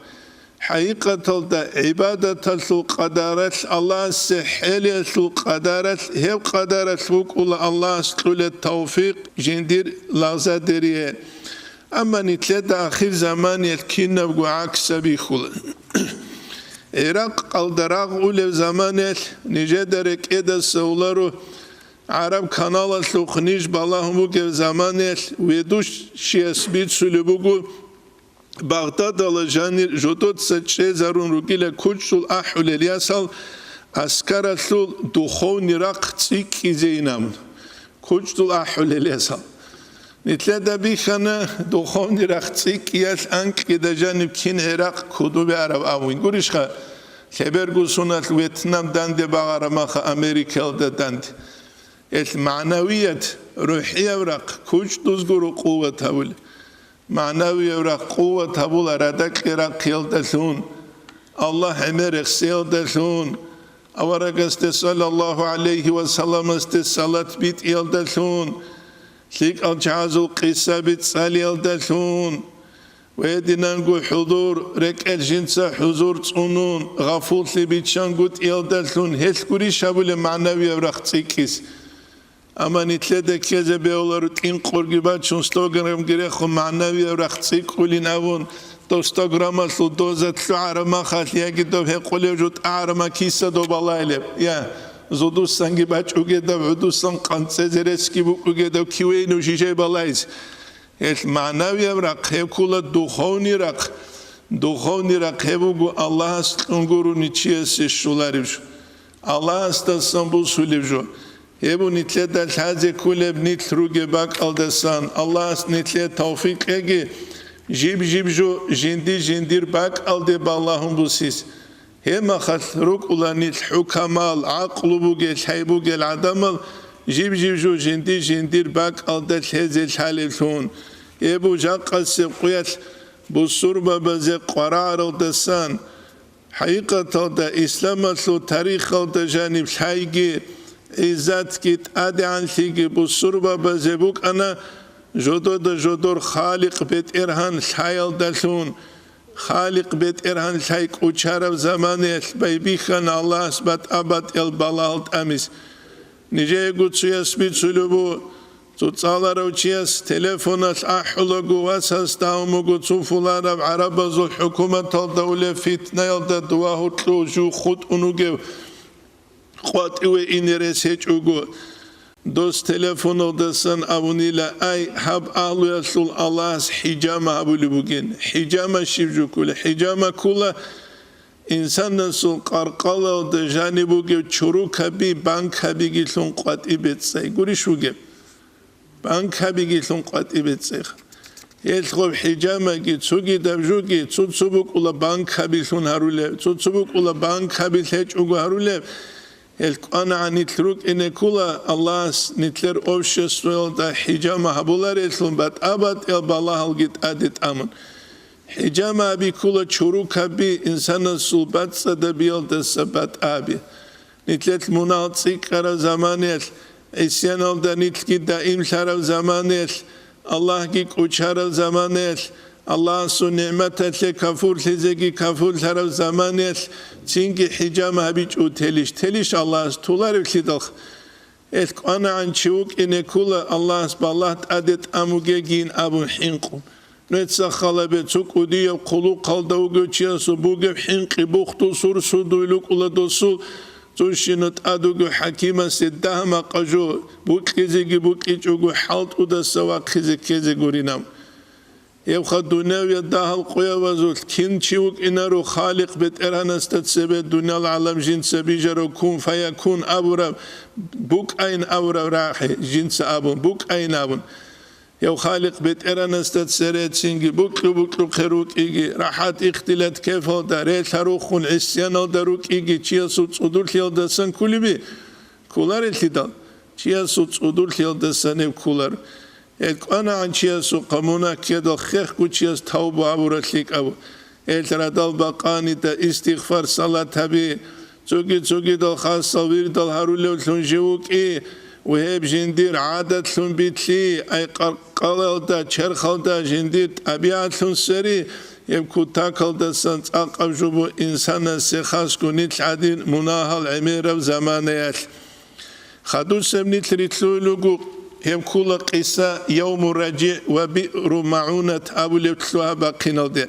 ХӀакъикъаталда гӀибадаталъул къадаралъ Аллагьасе хӀелиялъул къадаралъ, гьеб къадаралъ букӀула Аллагьас кьулеб тавфикъ жиндир лагъзадерие. Амма нилъеда ахир заманиялъ кинабго гӀаксабихьула. ГӀиракъалда рагъулев заманиялъ нижеда рекӀедаса уларо, ГӀараб каналалъухъ ниж балагьун бугев заманиялъ ведущияс бицулеб буго, Багъдадала жанир жодоца чӀезарун ругила кучӀдул ахӀулел ясал аскаралъул духовный рахъ цӀикӀкӀизейин абун. КучӀдул ахӀулел ясал. Нилъеда бихьана духовный рахъ цӀикӀкӀиялъ анкьида жаниб кин гӀиракъ кодобе араб абун. Гурищха, лъеберго соналъ Вьетнам данде багъараб маха Америкаялда данде. Гьелъ магӀнавият, рухӀияб рахъ кучӀдузго къуват гьабула. МагӀнавияб рахъ къуват гьабула радакье рахъиялдалъун, Аллагь гӀемер рехсиялдалъун, аварагасде саллаллагьу гӀалайгьи ва салламасде салат битӀиялдалъун, лъикӀал чагӀазул къисаби цӀалиялдалъун, ва гьединанго хӀузур, рекӀел жинца хӀузур цӀунун, гъафуллъи биччан гутӀиялдалъун гьелъ гурищ гьабулеб магӀнавияб рахъ цӀикӀкӀиз. Амма нилъеда ккезе бегьуларо кӀинкъурги бачун, сто граммги рехун, магӀнавияб рахъ цӀикӀкӀулин абун, дов сто граммалъул доза лъугӀараб махалъ яги дов гьекъулев жо тӀагӀараб макиса дов балайлеб? Я, зодусанги бачӀугедав, гӀудусан къанцӀезе реццги букӀугедав кивейнав жижай балайзе. Гьелъ магӀнавияб рахъ, гьеб ккула духовный рахъ. Духовный рахъ гьеб буго Аллагьас кьун гурони чиясе щолареб жо, Аллагьасдасан бусулеб жо. Гьеб нилъеда лъазе кколеб нилъ ругеб бакӀалдасан. Аллагьас нилъее тавфикъ кьеги, жиб-жиб жо жинди-жиндир бакӀалде балагьун бусис. Гьеб мехалъ рукӀула нилъ хӀукамал, гӀакълу бугел, лъай бугел гӀадамал, жиб-жиб жо жинди-жиндир бакӀалда лъезе лъалеблъун. Гьеб жакъасеб къуялъ бусурбабазе къварагӀаралдасан, хӀакъикъаталда исламалъул тарихалда жаниб лъайги, гӀиззатги, тӀадегӀанлъиги бусурбабазе букӀана, жодода жодор Халикъ БетӀергьан лъаялдалъун. Халикъ БетӀергьан лъай кӀочараб заманаялъ байбихьана Аллагьас батӀа-батӀиял балагьал тӀамис. Нижеего цояс бицулеб буго, цоцӀаларав чияс телефоналъ ахӀулаго, васасда гьамуго цо фулараб гӀарабазул хӀукуматалда улеб фитнаялда дова гьоркьов жив хутӀун вугев къватӀиве ине рес гьечӀого. Дос телефоналдасан абунила: «Ай, гьаб агьлуялъул Аллагьас хӀижама гьабулеб бугин». ХӀижама щиб жо ккола? ХӀижама ккола инсанасул къаркъалалда жаниб бугеб чурукаби, банкабигилъун къватӀи бецӀцӀай. Гурищ бугеб? Банкабигилъун къватӀи бецӀцӀайха. Гьелъ гъоб хӀижамаги, цогидаб жоги, цо-цо букӀула банкабилъун гьарулеб, цо-цо букӀула банкабилъ гьечӀого гьарулеб. Гьел кӀванагӀан нилъ рукӀине ккола, Аллагьас нилъер обществоялда хӀижама гьабуларелъун батӀа-батӀиял балагьалги тӀаде тӀамун. ХӀижама аби ккола чурукаби, инсанасул бацӀцӀадабиялдаса батӀаби. Нилъелъ мунагь цӀикӀкӀараб заманаялъ, гӀисяналда нилъги даимлъараб заманаялъ, Аллагьги кӀочараб заманаялъ, Аллагьасул нигӀматалъе кафурлъизеги кафурлъараб заманаялъ цинги хӀижама гьабичӀо телищ? Телищ Аллагьас, толареблъидалха. Гьелъ кӀванагӀан чи вукӀине ккола, Аллагьас балагь тӀаде тӀамугегин абун хӀинкъун. Нуца халабе цо кӀудияб хъулухъалда вугев чиясул бугеб хӀинкъи, бухту, сур-судуй лукӀула досул, цущина тӀад вугев хӀакимасе дагь-макъа жо, букьизеги букьичӀого хӀалтӀудаса вахъизе ккезе гуринаб. Гьебха дунявияб дагьал-къуявазулъ кин чи вукӀинаро Халикъ БетӀергьанасда цебе дуниял гӀалам жинца бижарав, кун фаякун абураб, букӀайин абураб рагӀи жинца абун, букӀайин абун. Гьев Халикъ БетӀергьанасда цере цинги букьу-букьухъе рукӀиги, рахӀат ихтилат-кефалда, релъа-руххун гӀисяналда рукӀиги, чиясул цӀудурлъиялдасан кколеби? Кколарелъидал, чиясул цӀудурлъиялдасаниб кколар. Гьел кӀванагӀан чиясухъа мунагь ккедал хехго чияс тавба гьабурал лъикӀаб. Гьел радал бакъанида истигъфар, салат гьаби, цоги-цогидал хасал вирдал гьарулевлъун жив вукӀи, ва гьеб жиндир гӀадатлъун битлъи, ай къаркъалалда, черхалда жиндир тӀабигӀатлъун сери, гьеб кутакалдасан цӀакъаб жубу инсанасе хасго нилъ гӀадин мунагьал гӀемераб заманаялъ. Хадусеб нилъ рилълъуй лугу, гьеб ккула къиса Явму РажигӀ ва Биъру МагӀунат абулеб лъугьа-бахъиналде.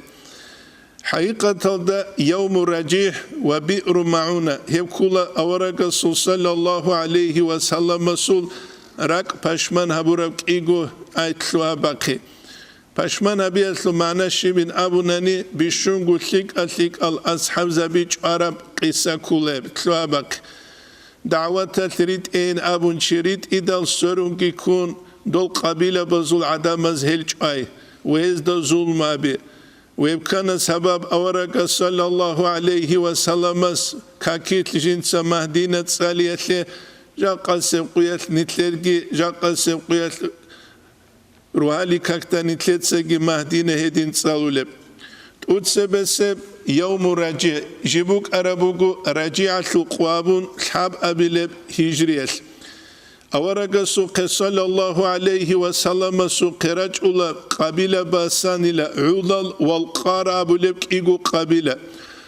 ХӀакъикъаталда Явму РажигӀ ва Биъру МагӀуна гьеб ккула аварагасул саллаллагьу гӀалайгьи ва салламасул ракӀ пашман гьабураб кӀиго ай лъугьа-бахъи. Пашман гьабиялъул магӀна щибин абунани, бищунго лъикӀа-лъикӀал асхӀабзаби чӀвараб къиса ккула гьеб лъугьа-бахъи. ДагӀваталъ ритӀейин абун чи ритӀидал сверунги ккун, дол къабилабазул гӀадамаз гьел чӀвай ва гьезда зулму гьаби. Гьеб ккана сабаб аварагас саллаллагьу гӀалайгьи ва салламас какилъ жинца Магьдина цӀалиялъе, жакъасеб къуялъ нилъерги, жакъасеб къуялъ рогьалил какда нилъецаги Магьдина гьедин цӀалулеб. ТӀуцебесеб Явму РажигӀ жиб букӀараб буго РажигӀалъул къо абун лъабабилеб гьижриялъ. Аварагасухъе саллаллагьу гӀалайгьи ва салламасухъе рачӀула къабилабасанила гӀулал валкъара абулеб кӀиго къабила.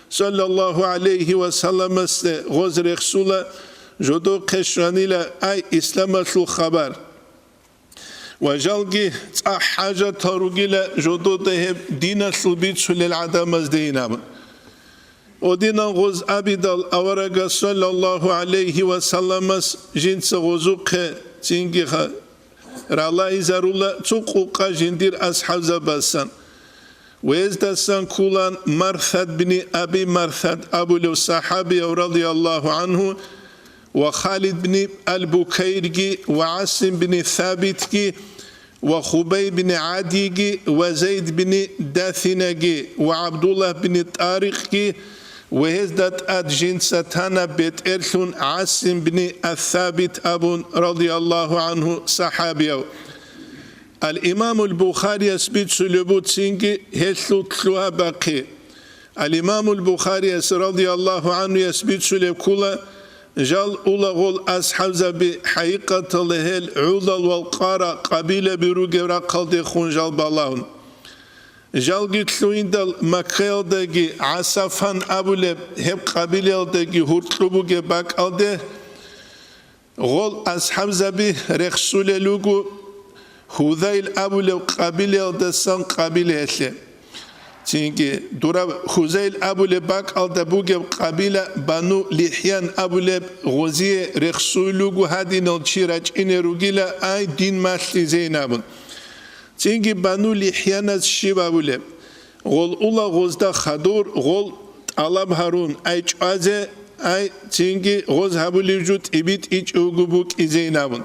Саллаллагьу гӀалайгьи ва салламасде гъоз рехсула, жодохъе щванила ай исламалъул хабар. Ва жалги цӀакъ хӀажатал ругила жодода гьеб диналъул бицулел гӀадамаздейин абун. Гъодинал гъоз абидал аварагас саллаллагьу гӀалайгьи ва салламас жинца гъозухъе цинги ха-, ралагьизарула цо къукъа жиндир асхӀабзабасан. Гьездасан кколаан Марсад бин Аби Марсад абулев сахӀабияв, радияллагьу гӀангьу, ва Халид бин ал-Букайрги ва ГӀасим бин Сабитги ва Хубай бин ГӀадиги ва Зайд бин Дасинаги ва ГӀабдуллагь бин Тарикъги ва гьезда тӀад жинца тана бетӀерлъун ГӀасим бин ас-Сабит абун, радияллагьу гӀангьу, сахӀабияв. Ал-Имамул Бухарияс бицулеб буго цинги гьелъул лъугьа-бахъи. Ал-Имамул Бухарияс, радияллагьу гӀангьуяс, бицулеб ккола, жал улагъул асхӀабзаби хӀакъикъаталда гьел гӀудал ва къара къабилаби ругеб рахъалдехун жал балагьун. Жалги лъугьиндал Маккаялдаги ГӀасафан абулеб гьеб къабилаялдаги гьуркьу бугеб бакӀалде, гъол асхӀабзаби рехсулел руго Хузайл абулев къабилаялдасан къабилаялъе. Цинги дураб Хузайл абулеб бакӀалда бугеб къабила Бану Лихьян абулеб гъозие рехсулел руго гьадинал чи рачӀине ругила, ай, дин малъизейин абун. Цинги Бану Лихьяназ щиб абулеб? Гъол ула гъозда хадур, гъол тӀалаб гьарун, ай чӀвазе, ай, цинги гъоз гьабулев жо тӀибитӀичӀого букӀизейин абун.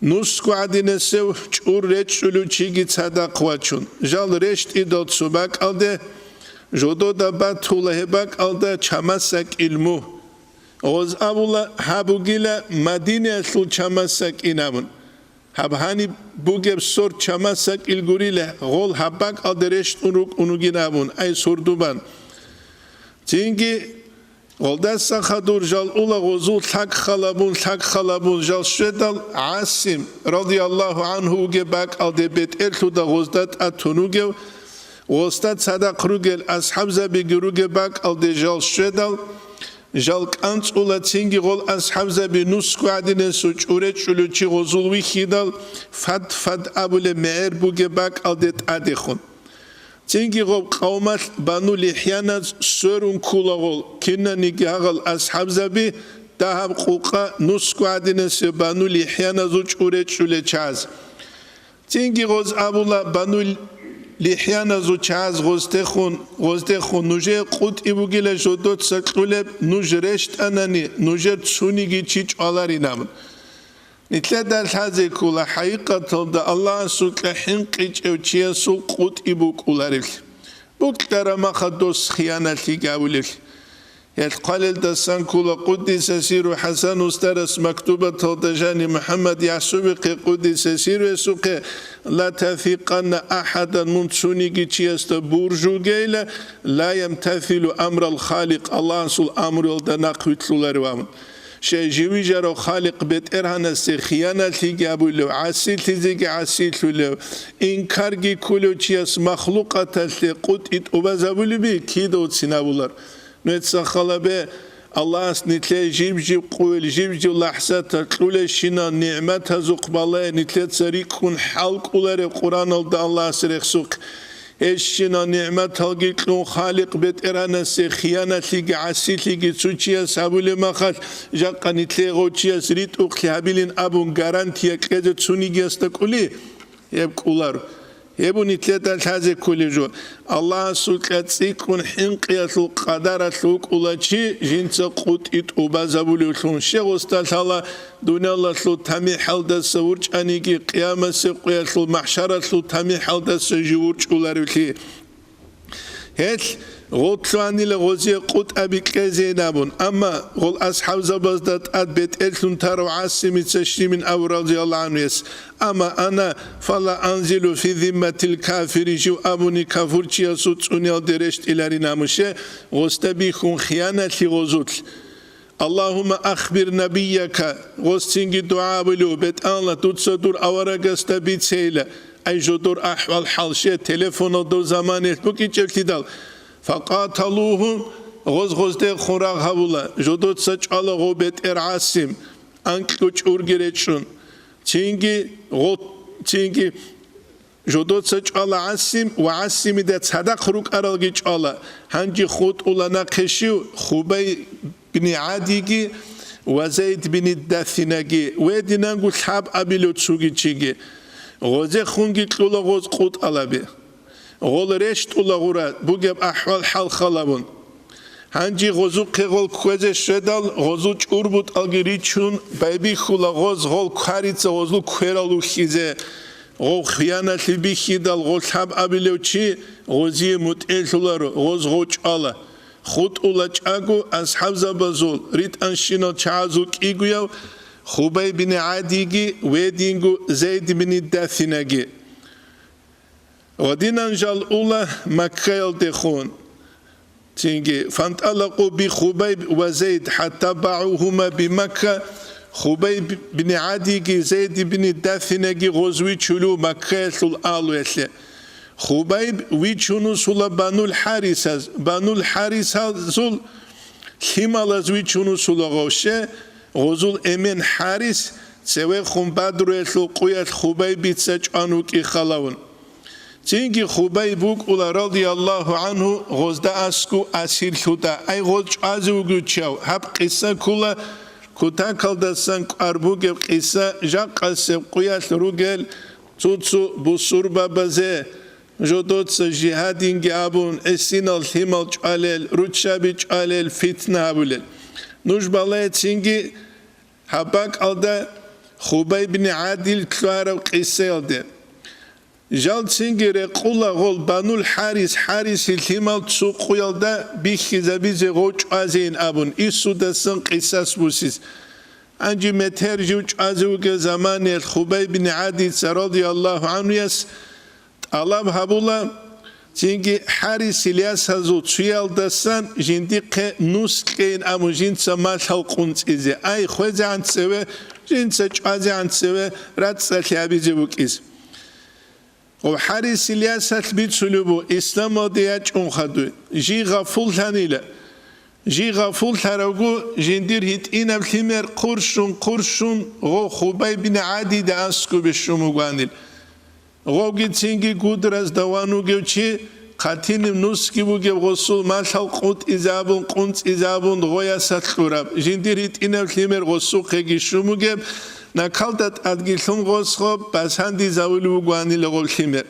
Нусго гӀадинасев чӀур речӀчӀулев чиги цадахъ вачун, жал рещтӀидал цо бакӀалде, жодода батула гьеб бакӀалда чамасакӀил мугь. Гъоз абула, гьаб бугила Мадинаялъул чамасакӀин абун. Гьаб гьаниб бугеб сорт чамасакӀил гурила, гъол гьаб бакӀалде рещтӀун рукӀун ругин абун, ай сордубан. Цинги гъолдаса хадур жал ула гъозул лъаг халабун, лъаг халабун жал щведал, ГӀасим, радияллагьу гӀангьу, вугеб бакӀалде бетӀерлъуда гъозда тӀатун вугев, гъозда цадахъ ругел асхӀабзабиги ругеб бакӀалде жал щведал, жал кӀанцӀула, цинги гъол асхӀабзаби нусго гӀадинасев чӀур речӀчӀулев чи гъозул вихьидал, Фад-Фад абулеб мегӀер бугеб бакӀалде тӀадехун. Цинги гъоб къавмалъ Бану Лихьяназ сверун ккула гъол, кинаниги гьагъал асхӀабзаби дагьаб къукъа нусго гӀадинасев Бану Лихьяназул чӀур речӀчӀулел чагӀаз. Цинги гъоз абула Бану Лихьяназул чагӀаз гъоздехун, гъоздехун: «Нужее къутӀи бугила жодоца кьулеб, нуж рещтӀанани, нужер цониги чи чӀваларин», – абун. Нилъеда лъазе ккола хӀакъикъаталда Аллагьасукьа хӀинкъичӀев чиясул къутӀи букӀуларевлъи, букӀараб махалъ дос хиянатлъи гьавулевлъи. Гьел хъвалелдасан ккола Къуддиса сиру ХӀасан устарас мактубаталда жани МухӀаммад ЯхӀсубихъе, Къуддиса сиру гьесухъе: «Ла тафикъанна ахӀадан», мун цониги чиясда буржугейила, «ла ямтасилу амрал Халикъ», Аллагьасул амруялда нахъвилълъуларев абун. Щай, живижарав Халикъ БетӀергьанасе хиянатлъиги абулев, гӀасилъизеги гӀасилъулев, инкарги кколев чияс махлукъаталъе къутӀи тӀубазабулеби кидавцин абулар? Нужеца халабе, Аллагьас нилъее жиб-жиб къуел, жиб-жиб лахӀзатал кьулелщинал нигӀматазухъ балай, нилъеца рикӀкӀун хӀалкӀолареб Къуръаналда Аллагьас рехсухъ. Гьелщинал нигӀматалги кьун, Халикъ БетӀергьанасе хиянатлъиги гӀасилъиги цо чияс гьабулеб махалъ, жакъа нилъее гъов чияс ритӀухълъи гьабилин абун гарантия кьезе цонигиясда кӀули? Гьеб кӀулар. Гьеб нилъеда лъазе кколеб жо. Аллагьасукьа цӀикӀкӀун хӀинкъиялъул къадаралъ вукӀула чи жинца къутӀи тӀубазабулевлъун. Щегъосда лъала дуниялалъул тамихӀалдаса вурчӀаниги, къиямасеб къуялъул махӀшаралъул тамихӀалдаса жив вурчӀуларевлъи. Гьелъ гъотлъуанила гъозие къутӀаби кьезейин абун, амма гъол асхӀабзабазда тӀад бетӀерлъун тарав ГӀасимица щибин абу, радияллагьу гӀангьуяс: «Амма ана фала анзилу фи зимматил кафири», жив абуни, кафурчиясул цӀуниялде рещтӀиларин гьамуше, гъосда бихьун хиянатлъи гъозулъ. «Аллагьумма ахбир набияка», гъос цинги дугӀа абулев: «БетӀалла, дуца дур аварагасда бицейила». Ай жодор ахӀвал-хӀал, щай, телефоналда заманаялъ букӀинчӀеблъидал. «Факъаталугьу», гъоз гъоздехун рагъ гьавула, жодоца чӀвала гъов бетӀер ГӀасим, анкьго чӀурги речӀчӀун. Цинги гъо-, цинги жодоца чӀвала ГӀасим ва ГӀасимида цадахъ рукӀаралги чӀвала. Гьанже хутӀула нахъе щив? Хубай бин ГӀадиги ва Зайд бин Дасинаги, гьединанго лъабабилев цоги чиги. Гъозехунги кьула гъоз къутӀалаби. Гъол рещтӀула гъура бугеб ахӀвал-хӀал халабун. Гьанже гъозухъе гъол кквезе щведал, гъозул чӀурбутӀалги ричун, байбихьула гъоз гъол кварица гъозул кверал ухьизе. Гъов хияналъе бихьидал, гъолъаб абилев чи гъозие мутӀигӀлъуларо, гъоз гъов чӀвала. ХутӀула чӀаго асхӀабзабазул ритӀанщинал чагӀазул кӀигояв Хубай бин ГӀадиги ва гьединго Зайд бин Дасинаги. Гъодинан жал ула Маккаялдехун. Цинги, фанталакъу би Хубайб ва Зайд хӀатта багӀугьума би Макка, Хубайб бин ГӀадиги Зайд бин Дасинаги гъоз вичулев Маккаялъул агьлуялъе. Хубайб вичун вуссула Банул ХӀарисаз, Банул ХӀарисазул лъималаз вичун вуссула гъов. Щай, гъозул эмен ХӀарис цевехун Бадруялъул къуялъ Хубайбица чӀван вукӀин халавун. Цинги Хубайб вукӀула, радияллагьу гӀангьу, гъозда аскӀов асирлъуда. Ай, гъоз чӀвазе вугев чи, гьаб къиса ккола кутакалдасан кӀвар бугеб къиса, жакъасеб къуялъ ругел цо-цо бусурбабазе, жодоца жигьадинги абун, гӀисинал лъимал чӀвалел, руччаби чӀвалел, фитна гьабулел. Нуж балагьецинги гьаб бакӀалда Хубай бин ГӀадил ккараб къисаялде. Жал цинги рекъула гъол Банул ХӀарис, ХӀарисил лъимал цо къуялда бихьизабизе гъов чӀвазейин абун, Исудасан къисас бусиз. Гьанже метер жив чӀвазе вугев заманиялъ Хубай бин ГӀадица, радияллагьу гӀангьуяс, тӀалаб гьабула, цинги ХӀарис Ильясазул цуялдасан жиндихъе нус кьейин абун жинца малъал къунцӀизе. Ай, хвезегӀан цеве, жинца чӀвазегӀан цеве рацӀцӀалъи гьабизе букӀиз. Гъов ХӀарис Ильясалъ бицулеб буго, исламалде ячӀун хадуй, жий гъафуллъанила. Жий гъафуллъаравго, жиндир гьитӀинаб лъимер хъурщун-хъурщун гъов Хубай бин ГӀадида аскӀобе щун бугоанил. Гъовги цинги гудразда ван вугев чи, хъатиниб нусги бугеб гъосул малъал къутӀизабун, къунцӀизабун гъоясалъ кьураб, жиндир гьитӀинаб лъимер гъосухъеги щун бугеб, накалда тӀадги лъун гъос гъоб басандизавулев вугоанила гъов лъимер.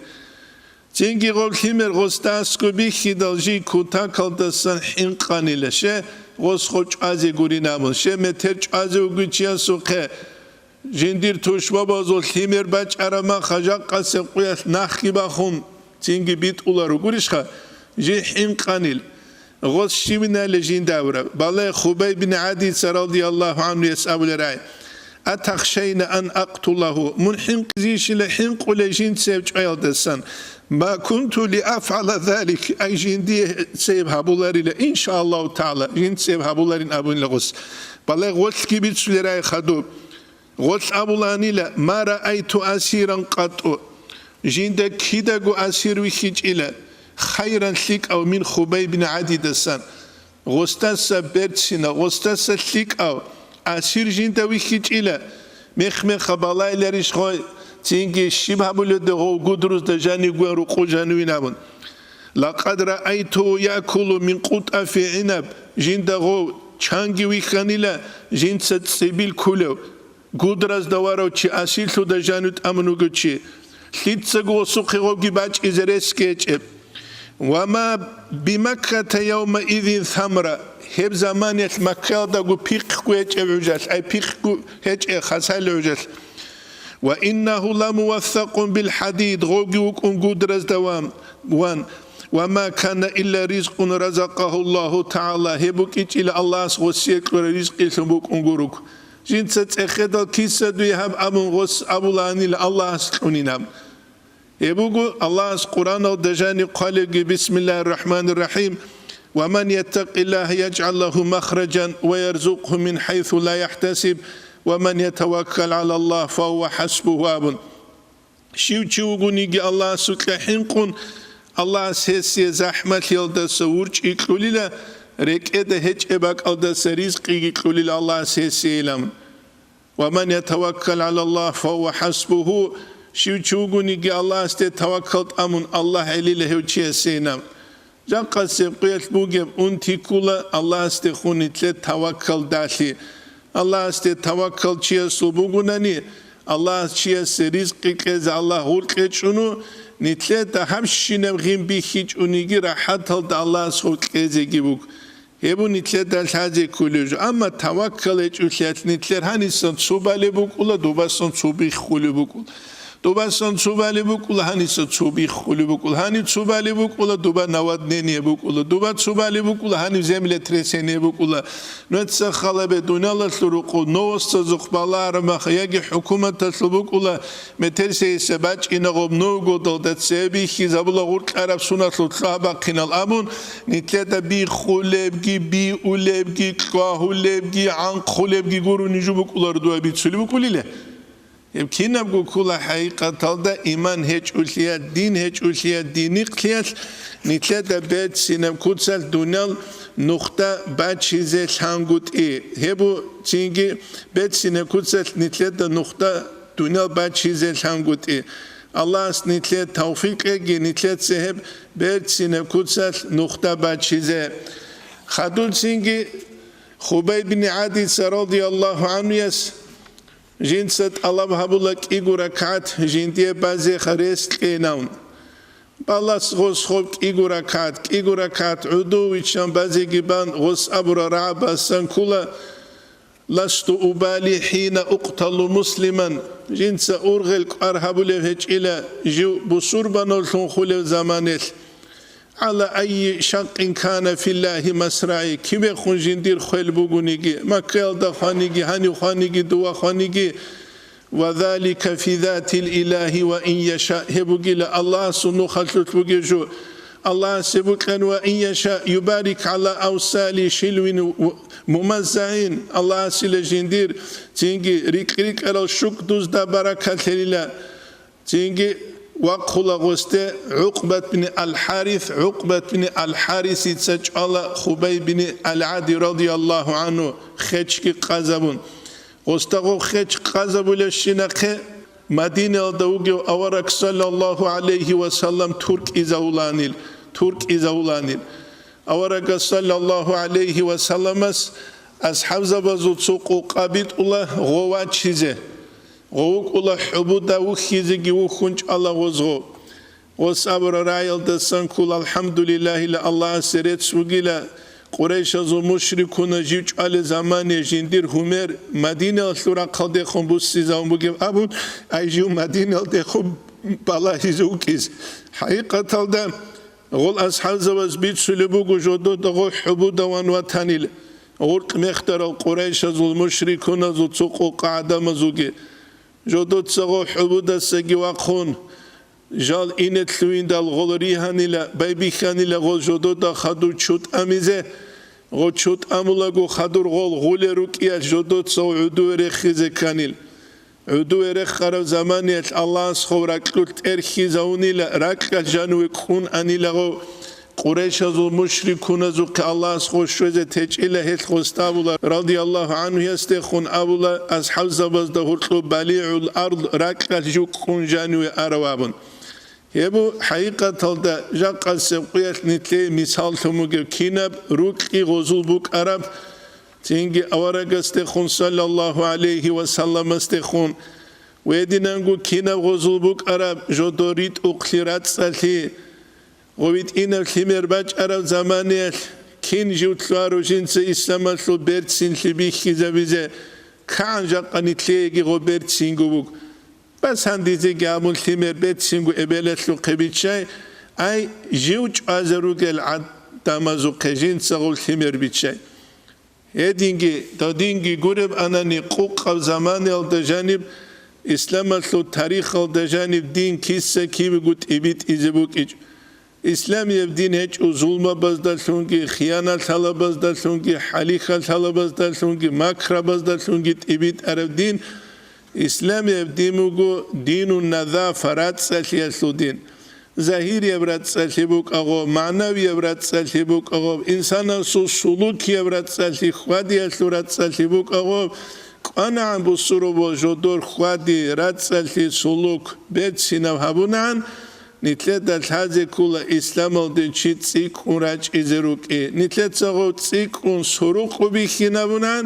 Цинги гъов лъимер гъосда аскӀоб бихьидал жий кутакалдасан хӀинкъанила, щай, гъос гъов чӀвазе гурин абун, щай, метер чӀвазе вугев чиясухъе жиндир тушбабазул лъимер бачӀараб маха жакъасеб къуялъ нахги бахун, цинги битӀула ругурищха, жий хӀинкъанил. Гъос щибинали жинда абураб. Балагье, Хубай бин ГӀадица, радияллагьу гӀангьуяс, абулеб рай: «Атахшайна ан акътулагьу?» Мун хӀинкъизейищила хӀинкъулей жинцев чӀваялдасан? «Ма кунту ли афгӀала залик», ай, жиндие цеб гьабуларила, иншааллагьу тагӀала, жинцев гьабуларин абунила гъос. Балагье, гъолъги бицулеб рай хадуб. Гъолъ абулаанила: «Ма раайту асиран къатту». Жинда кидаго асир вихьичӀила хайран лъикӀав мин Хубай бин ГӀадидасан. Гъосдаса берцинав, гъосдаса лъикӀав асир жинда вихьичӀила. Мех-меха балайиларищ гъой, цинги щиб гьабуледа гъов гудрузда жанив гван рукъу жанивин абун. «Лакъад раайту якулу мин къутӀафи гӀинаб», жинда гъов чанги вихьанила, жинца цӀибил кулев. Гудразда варав чи, асирлъуда жанив тӀамун вугев чи, лъицаго гъосухъе гъовги бачӀизе ресги гьечӀеб. «Ва ма бимакката явмаизин самра», гьеб заманиялъ Маккаялдаго пихъго гьечӀеб гӀужалъ, ай, пихъго гьечӀеб хасалил гӀужалъ. «Ва иннагьу ламувассакъун билхӀадид», гъовги вукӀун гудразда ван, ван. «Ва ма кана илла ризкъун разакъагьу Аллагьу тагӀала», гьеб букӀичӀила Аллагьас гъосие кьураб ризкъилъун букӀун гуруг. Жинца цӀехедал киса дуе гьаб абун гъос абулаанила Аллагьас кьунин аб. Гьеб буго Аллагьас Къуръаналда жаниб хъвалебги: «Бисмиллагьир рахӀманир рахӀим. Ва ман яттакъиллагьа яжгӀал лагьу махражан ва ярзукъгьу мин хӀайсу ла яхӀтасиб, ва ман ятаваккал гӀалаллагь фагьува хӀасбугьу», абун. Щив чи вугониги Аллагьасукьа хӀинкъун, Аллагьас гьесие захӀмалъиялдаса урчӀи кьулила, рекӀеда гьечӀеб бакӀалдаса ризкъиги кьулила Аллагьас гьесиейилан. «Ва ман ятаваккал гӀалаллагь фагьува хӀасбугьу», щив чи вугониги Аллагьасде таваккал тӀамун, Аллагь гӀелила гьев чиясейилан. Жакъасеб къуялъ бугеб унти ккула Аллагьасдехун нилъер таваккалдалъи. Аллагьасде таваккал чиясул бугунани, Аллагьас чиясе ризкъи кьезе Аллагь гъур кьечӀуну, нилъеда гьабщинаб гъин бихьичӀониги рахӀаталда Аллагьас гъур кьезеги буго. Гьеб нилъеда лъазе кколеб жо. Амма таваккал гьечӀолъиялъ нилъер гьанисан цо балеб букӀула, дубасан цо биххулеб букӀула. Дубасан цо балеб букӀула, гьаниса цо биххулеб букӀула, гьаниб цо балеб букӀула, дуба наводнение букӀула, дуба цо балеб букӀула, гьаниб землетрясение букӀула. Нуца халабе дуниялалъул рукъу новостазухъ балагьараб меха яги хӀукуматалъул букӀула, метерсейиса бачӀинагъуб новгодалда цебе бихьизабула гъуркьараб суналъул лъугьа-бахъинал абун, нилъеда биххулебги, биулебги, кьвагьулебги, гӀанхъулебги гурони жо букӀуларо дуа бицулеб букӀулила. Гьеб кинабго ккола хӀакъикъаталда иман гьечӀолъиялъ, дин гьечӀолъиялъ, динихълъиялъ, нилъеда берцинаб куцалъ дуниял нухда бачизе лъангутӀи. Гьеб цинги берцинаб куцалъ нилъеда нухда дуниял бачизе лъангутӀи. Аллагьас нилъее тавфикъ кьеги, нилъеца гьеб берцинаб куцалъ нухда бачизе. Хадуб цинги Хубайб бин ГӀадица радияллагьу гӀанхуяс жинца тӀалаб гьабула кӀиго ракагӀат жиндие базе рес кьейилан. Балас гъос гъоб кӀиго ракагӀат, кӀиго ракагӀат гӀодов виччан базеги бан гъос абура рагӀаб басан ккола: «Ласту убали хӀина укъталу муслиман». Жинца ургъел кӀвар гьабулев гьечӀила жив бусурбанавлъун хулев заманелъ. «ГӀала айи шаккин кана филлагьи масраи», кибехун жиндир хвел бугониги, Маккаялда хваниги, гьанив хваниги, дова хваниги, «ва залика фи затил илагьи ва ин яша», гьеб бугила Аллагьасул нухалъулъ бугеб жо. Аллагьас гьеб букӀан: «Ва ин яша юбарик гӀала авсали шилвин мумаззагӀин», Аллагьасила жиндир цинги рикь-рикьарал щукӀ дузда баракат лъелила. Цинги вахъула гъосде ГӀукъбат бин ал-ХӀарис, ГӀукъбат бин ал-ХӀарисица чӀвала Хубайб бин ал-ГӀади радияллагьу гӀанху хечги къазабун. Гъосда гъоб хеч къазабулебщинахъе Мадинаялда вугев авараг саллаллагьу гӀалайгьи ва саллам туркӀизавуланил, туркӀизавуланил. Аварагас саллаллагьу гӀалайгьи ва салламас асхӀабзабазул цо къокъа битӀула гъов вачизе. Гъов вукӀула хӀубуда вухьизеги вухьун чӀвала гъозго. Гъос абура рагӀиялдасан ккола: «АлхӀамдулиллагьила, Аллагьасе рецц бугила, Къурайшазул мушрикуназ жив чӀвалел замане жиндир гьумер Мадинаялъул рахъалдехун буссизавун бугеб», абун, ай жив Мадинаялдехун балагьизе вукӀизе. ХӀакъикъаталда, гъол асхӀабзабаз бицулеб буго жодода гъов хӀубуда ван ватанил, гъуркь мехтарал Къурайшазул мушрикуназул цо къокъа гӀадамазулги. Жодоца гъов хӀубудасаги вахъун, жал ине лъугьиндал гъол ригьанила, байбихьанила гъол жодода хадув чутӀамизе, гъо чутӀамулаго хадур гъол гъулел рукӀиялъ жодоца гъо гӀудуве рехизе кканил. ГӀудуве рехараб заманиялъ Аллагьас гъов ракьулъ тӀерхьизавунила, ракьалъ жаниве кӀун анила гъов. Къурайшазул мушрикуназухъе Аллагьас гъо щвезе течӀила гьелъ гъосда абула, радияллагьу гӀанхуясдехун абула, асхӀабзабазда гьоркьоб балигӀул ард, ракьалъ жукъун жаниве арав абун. Гьеб бу хӀакъикъаталда жакъасеб къуялъ нилъее мисаллъун бугеб кинаб рукьи гъозул букӀараб, цинги аварагасдехун, саллаллагьу гӀалайгьи ва салламасдехун, гьединанго кинаб гъозул букӀараб жодор ритӀухълъи рацӀцӀалъи, гъо витӀинаб лъимер бачӀараб заманиялъ кин жив лъугьарав жинца исламалъул берцинлъи бихьизабизе, кагӀан жакъа нилъееги гъо берцинго буго. Бас гьандизеги абун лъимер берцинго эбелалъухъе биччай, ай, жив чӀвазе ругел гӀадамазухъе жинца гъов лъимер биччай. Гьединги, дадинги гуреб анани, къукъаб заманиялда жаниб, исламалъул тарихалда жаниб дин киса-кибего тӀибитӀизе букӀичӀ. Исламияб дин гьечӀо зулмабаздалъунги, хиянат лъалабаздалъунги, хӀалихьа лъалабаздалъунги, макрабаздалъунги тӀибитӀараб дин. Исламияб дин буго динун назафа, рацӀцӀалъиялъул дин. Загьирияб рацӀцӀалъи букӀагъо, магӀнавияб рацӀцӀалъи букӀагъо, инсанасул сулукияб рацӀцӀалъи, хьвадиялъул рацӀцӀалъи букӀагъо, кӀванагӀан бусурбабаз жодор хьвади, рацӀцӀалъи, сулук берцинаб гьабунагӀан, нилъеда лъазе ккола исламалде чи цӀикӀкӀун рачӀизе рукӀи. Нилъеца гъов цӀикӀкӀун сурукъу бихьинабунагӀан,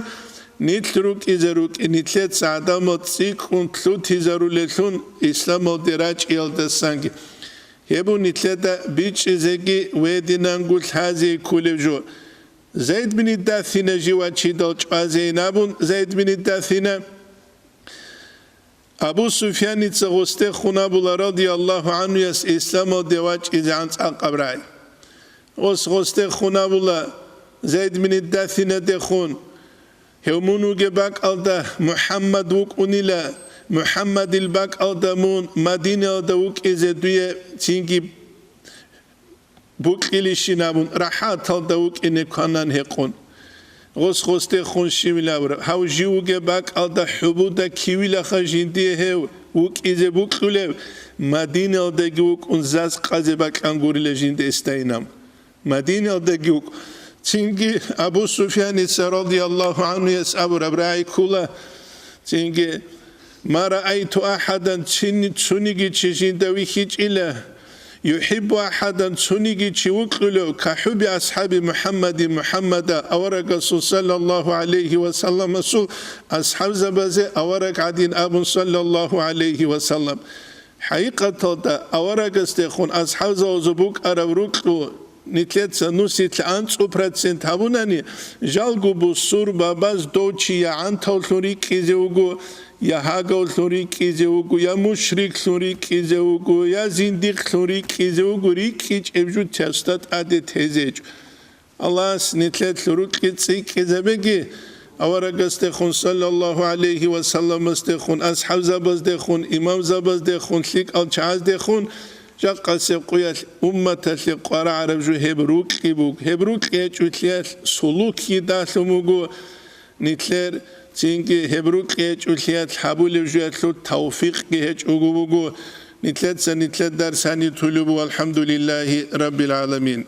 Нилъ рукӀизе рукӀин, нилъеца гӀадамал цӀикӀкӀун лъутизарулелъун исламалде рачӀиялдасанги. Гьеб нилъеда бичӀчӀизеги гьединанго лъазе кколеб жо. Зайд бин Дасина жив вачидал чӀвазейин абун, Зайд бин Дасина Абу Суфьяница гъосде хун абула, радияллагьу гӀанхуяс, исламалде вачӀизегӀан цӀакъаб рагӀи. Гъос гъосде хун абула, Зайд бин Дасинадехун, гьев мун вугеб бакӀалда МухӀаммад вукӀунила, МухӀаммадил бакӀалда мун Мадинаялда вукӀизе дуе цинги букьилищин абун, рахӀаталда вукӀине кванан гьекъон. Гъос гъосде хун щивилавра, гьав жив вугеб бакӀалда хӀубуда кивилаха жиндие гьев вукӀизе букьулев, Мадиналдаги вукӀун заз къазе бакьан гурила жинда эстайинам. Мадиналдаги вукӀ. Цинги Абу Суфьяница радияллагьу гӀанхуяс абураб рагӀи ккула, цинги: «Ма раайту ахӀадан», цин-, цониги чи жинда вихьичӀила, «юхӀиббу ахӀадан», цониги чи вукьулев, «кахӀубби асхӀаби МухӀаммадин», МухӀаммада, аварагасул саллаллагьу гӀалайгьи ва салламасул асхӀабзабазе авараг гӀадин абун, саллаллагьу гӀалайгьи ва саллам. ХӀакъикъаталда аварагасдехун асхӀабзабазул букӀараб рукьу нилъеца нусилъ анцӀу процент гьабунани, жалго бусурбабаз дов чи я гӀантавлъун рикӀкӀизе вуго, я гьагавлъун рикӀкӀизе вуго, я мушриклъун рикӀкӀизе вуго, я зиндикълъун рикӀкӀизе вуго, рикӀкӀичӀеб жо тесда тӀаде тезе гьечӀо. Аллагьас нилъелъ рукьи цӀикӀкӀизабеги, аварагасдехун, саллаллагьу гӀалайгьи ва салламасдехун, асхӀабзабаздехун, имамзабаздехун, лъикӀал чагӀаздехун, жакъасеб къуялъ умматалъе къварагӀараб жо гьеб рукьи буго. Гьеб рукьи гьечӀолъиялъ сулукги далъун буго. Нилъер цинги гьеб рукьи гьечӀолъиялъ гьабулеб жоялъул тавфикъги гьечӀого буго. Нилъеца нилъер дарс гьаниб тулеб буго. АлхӀамдулиллагьи раббил гӀаламин.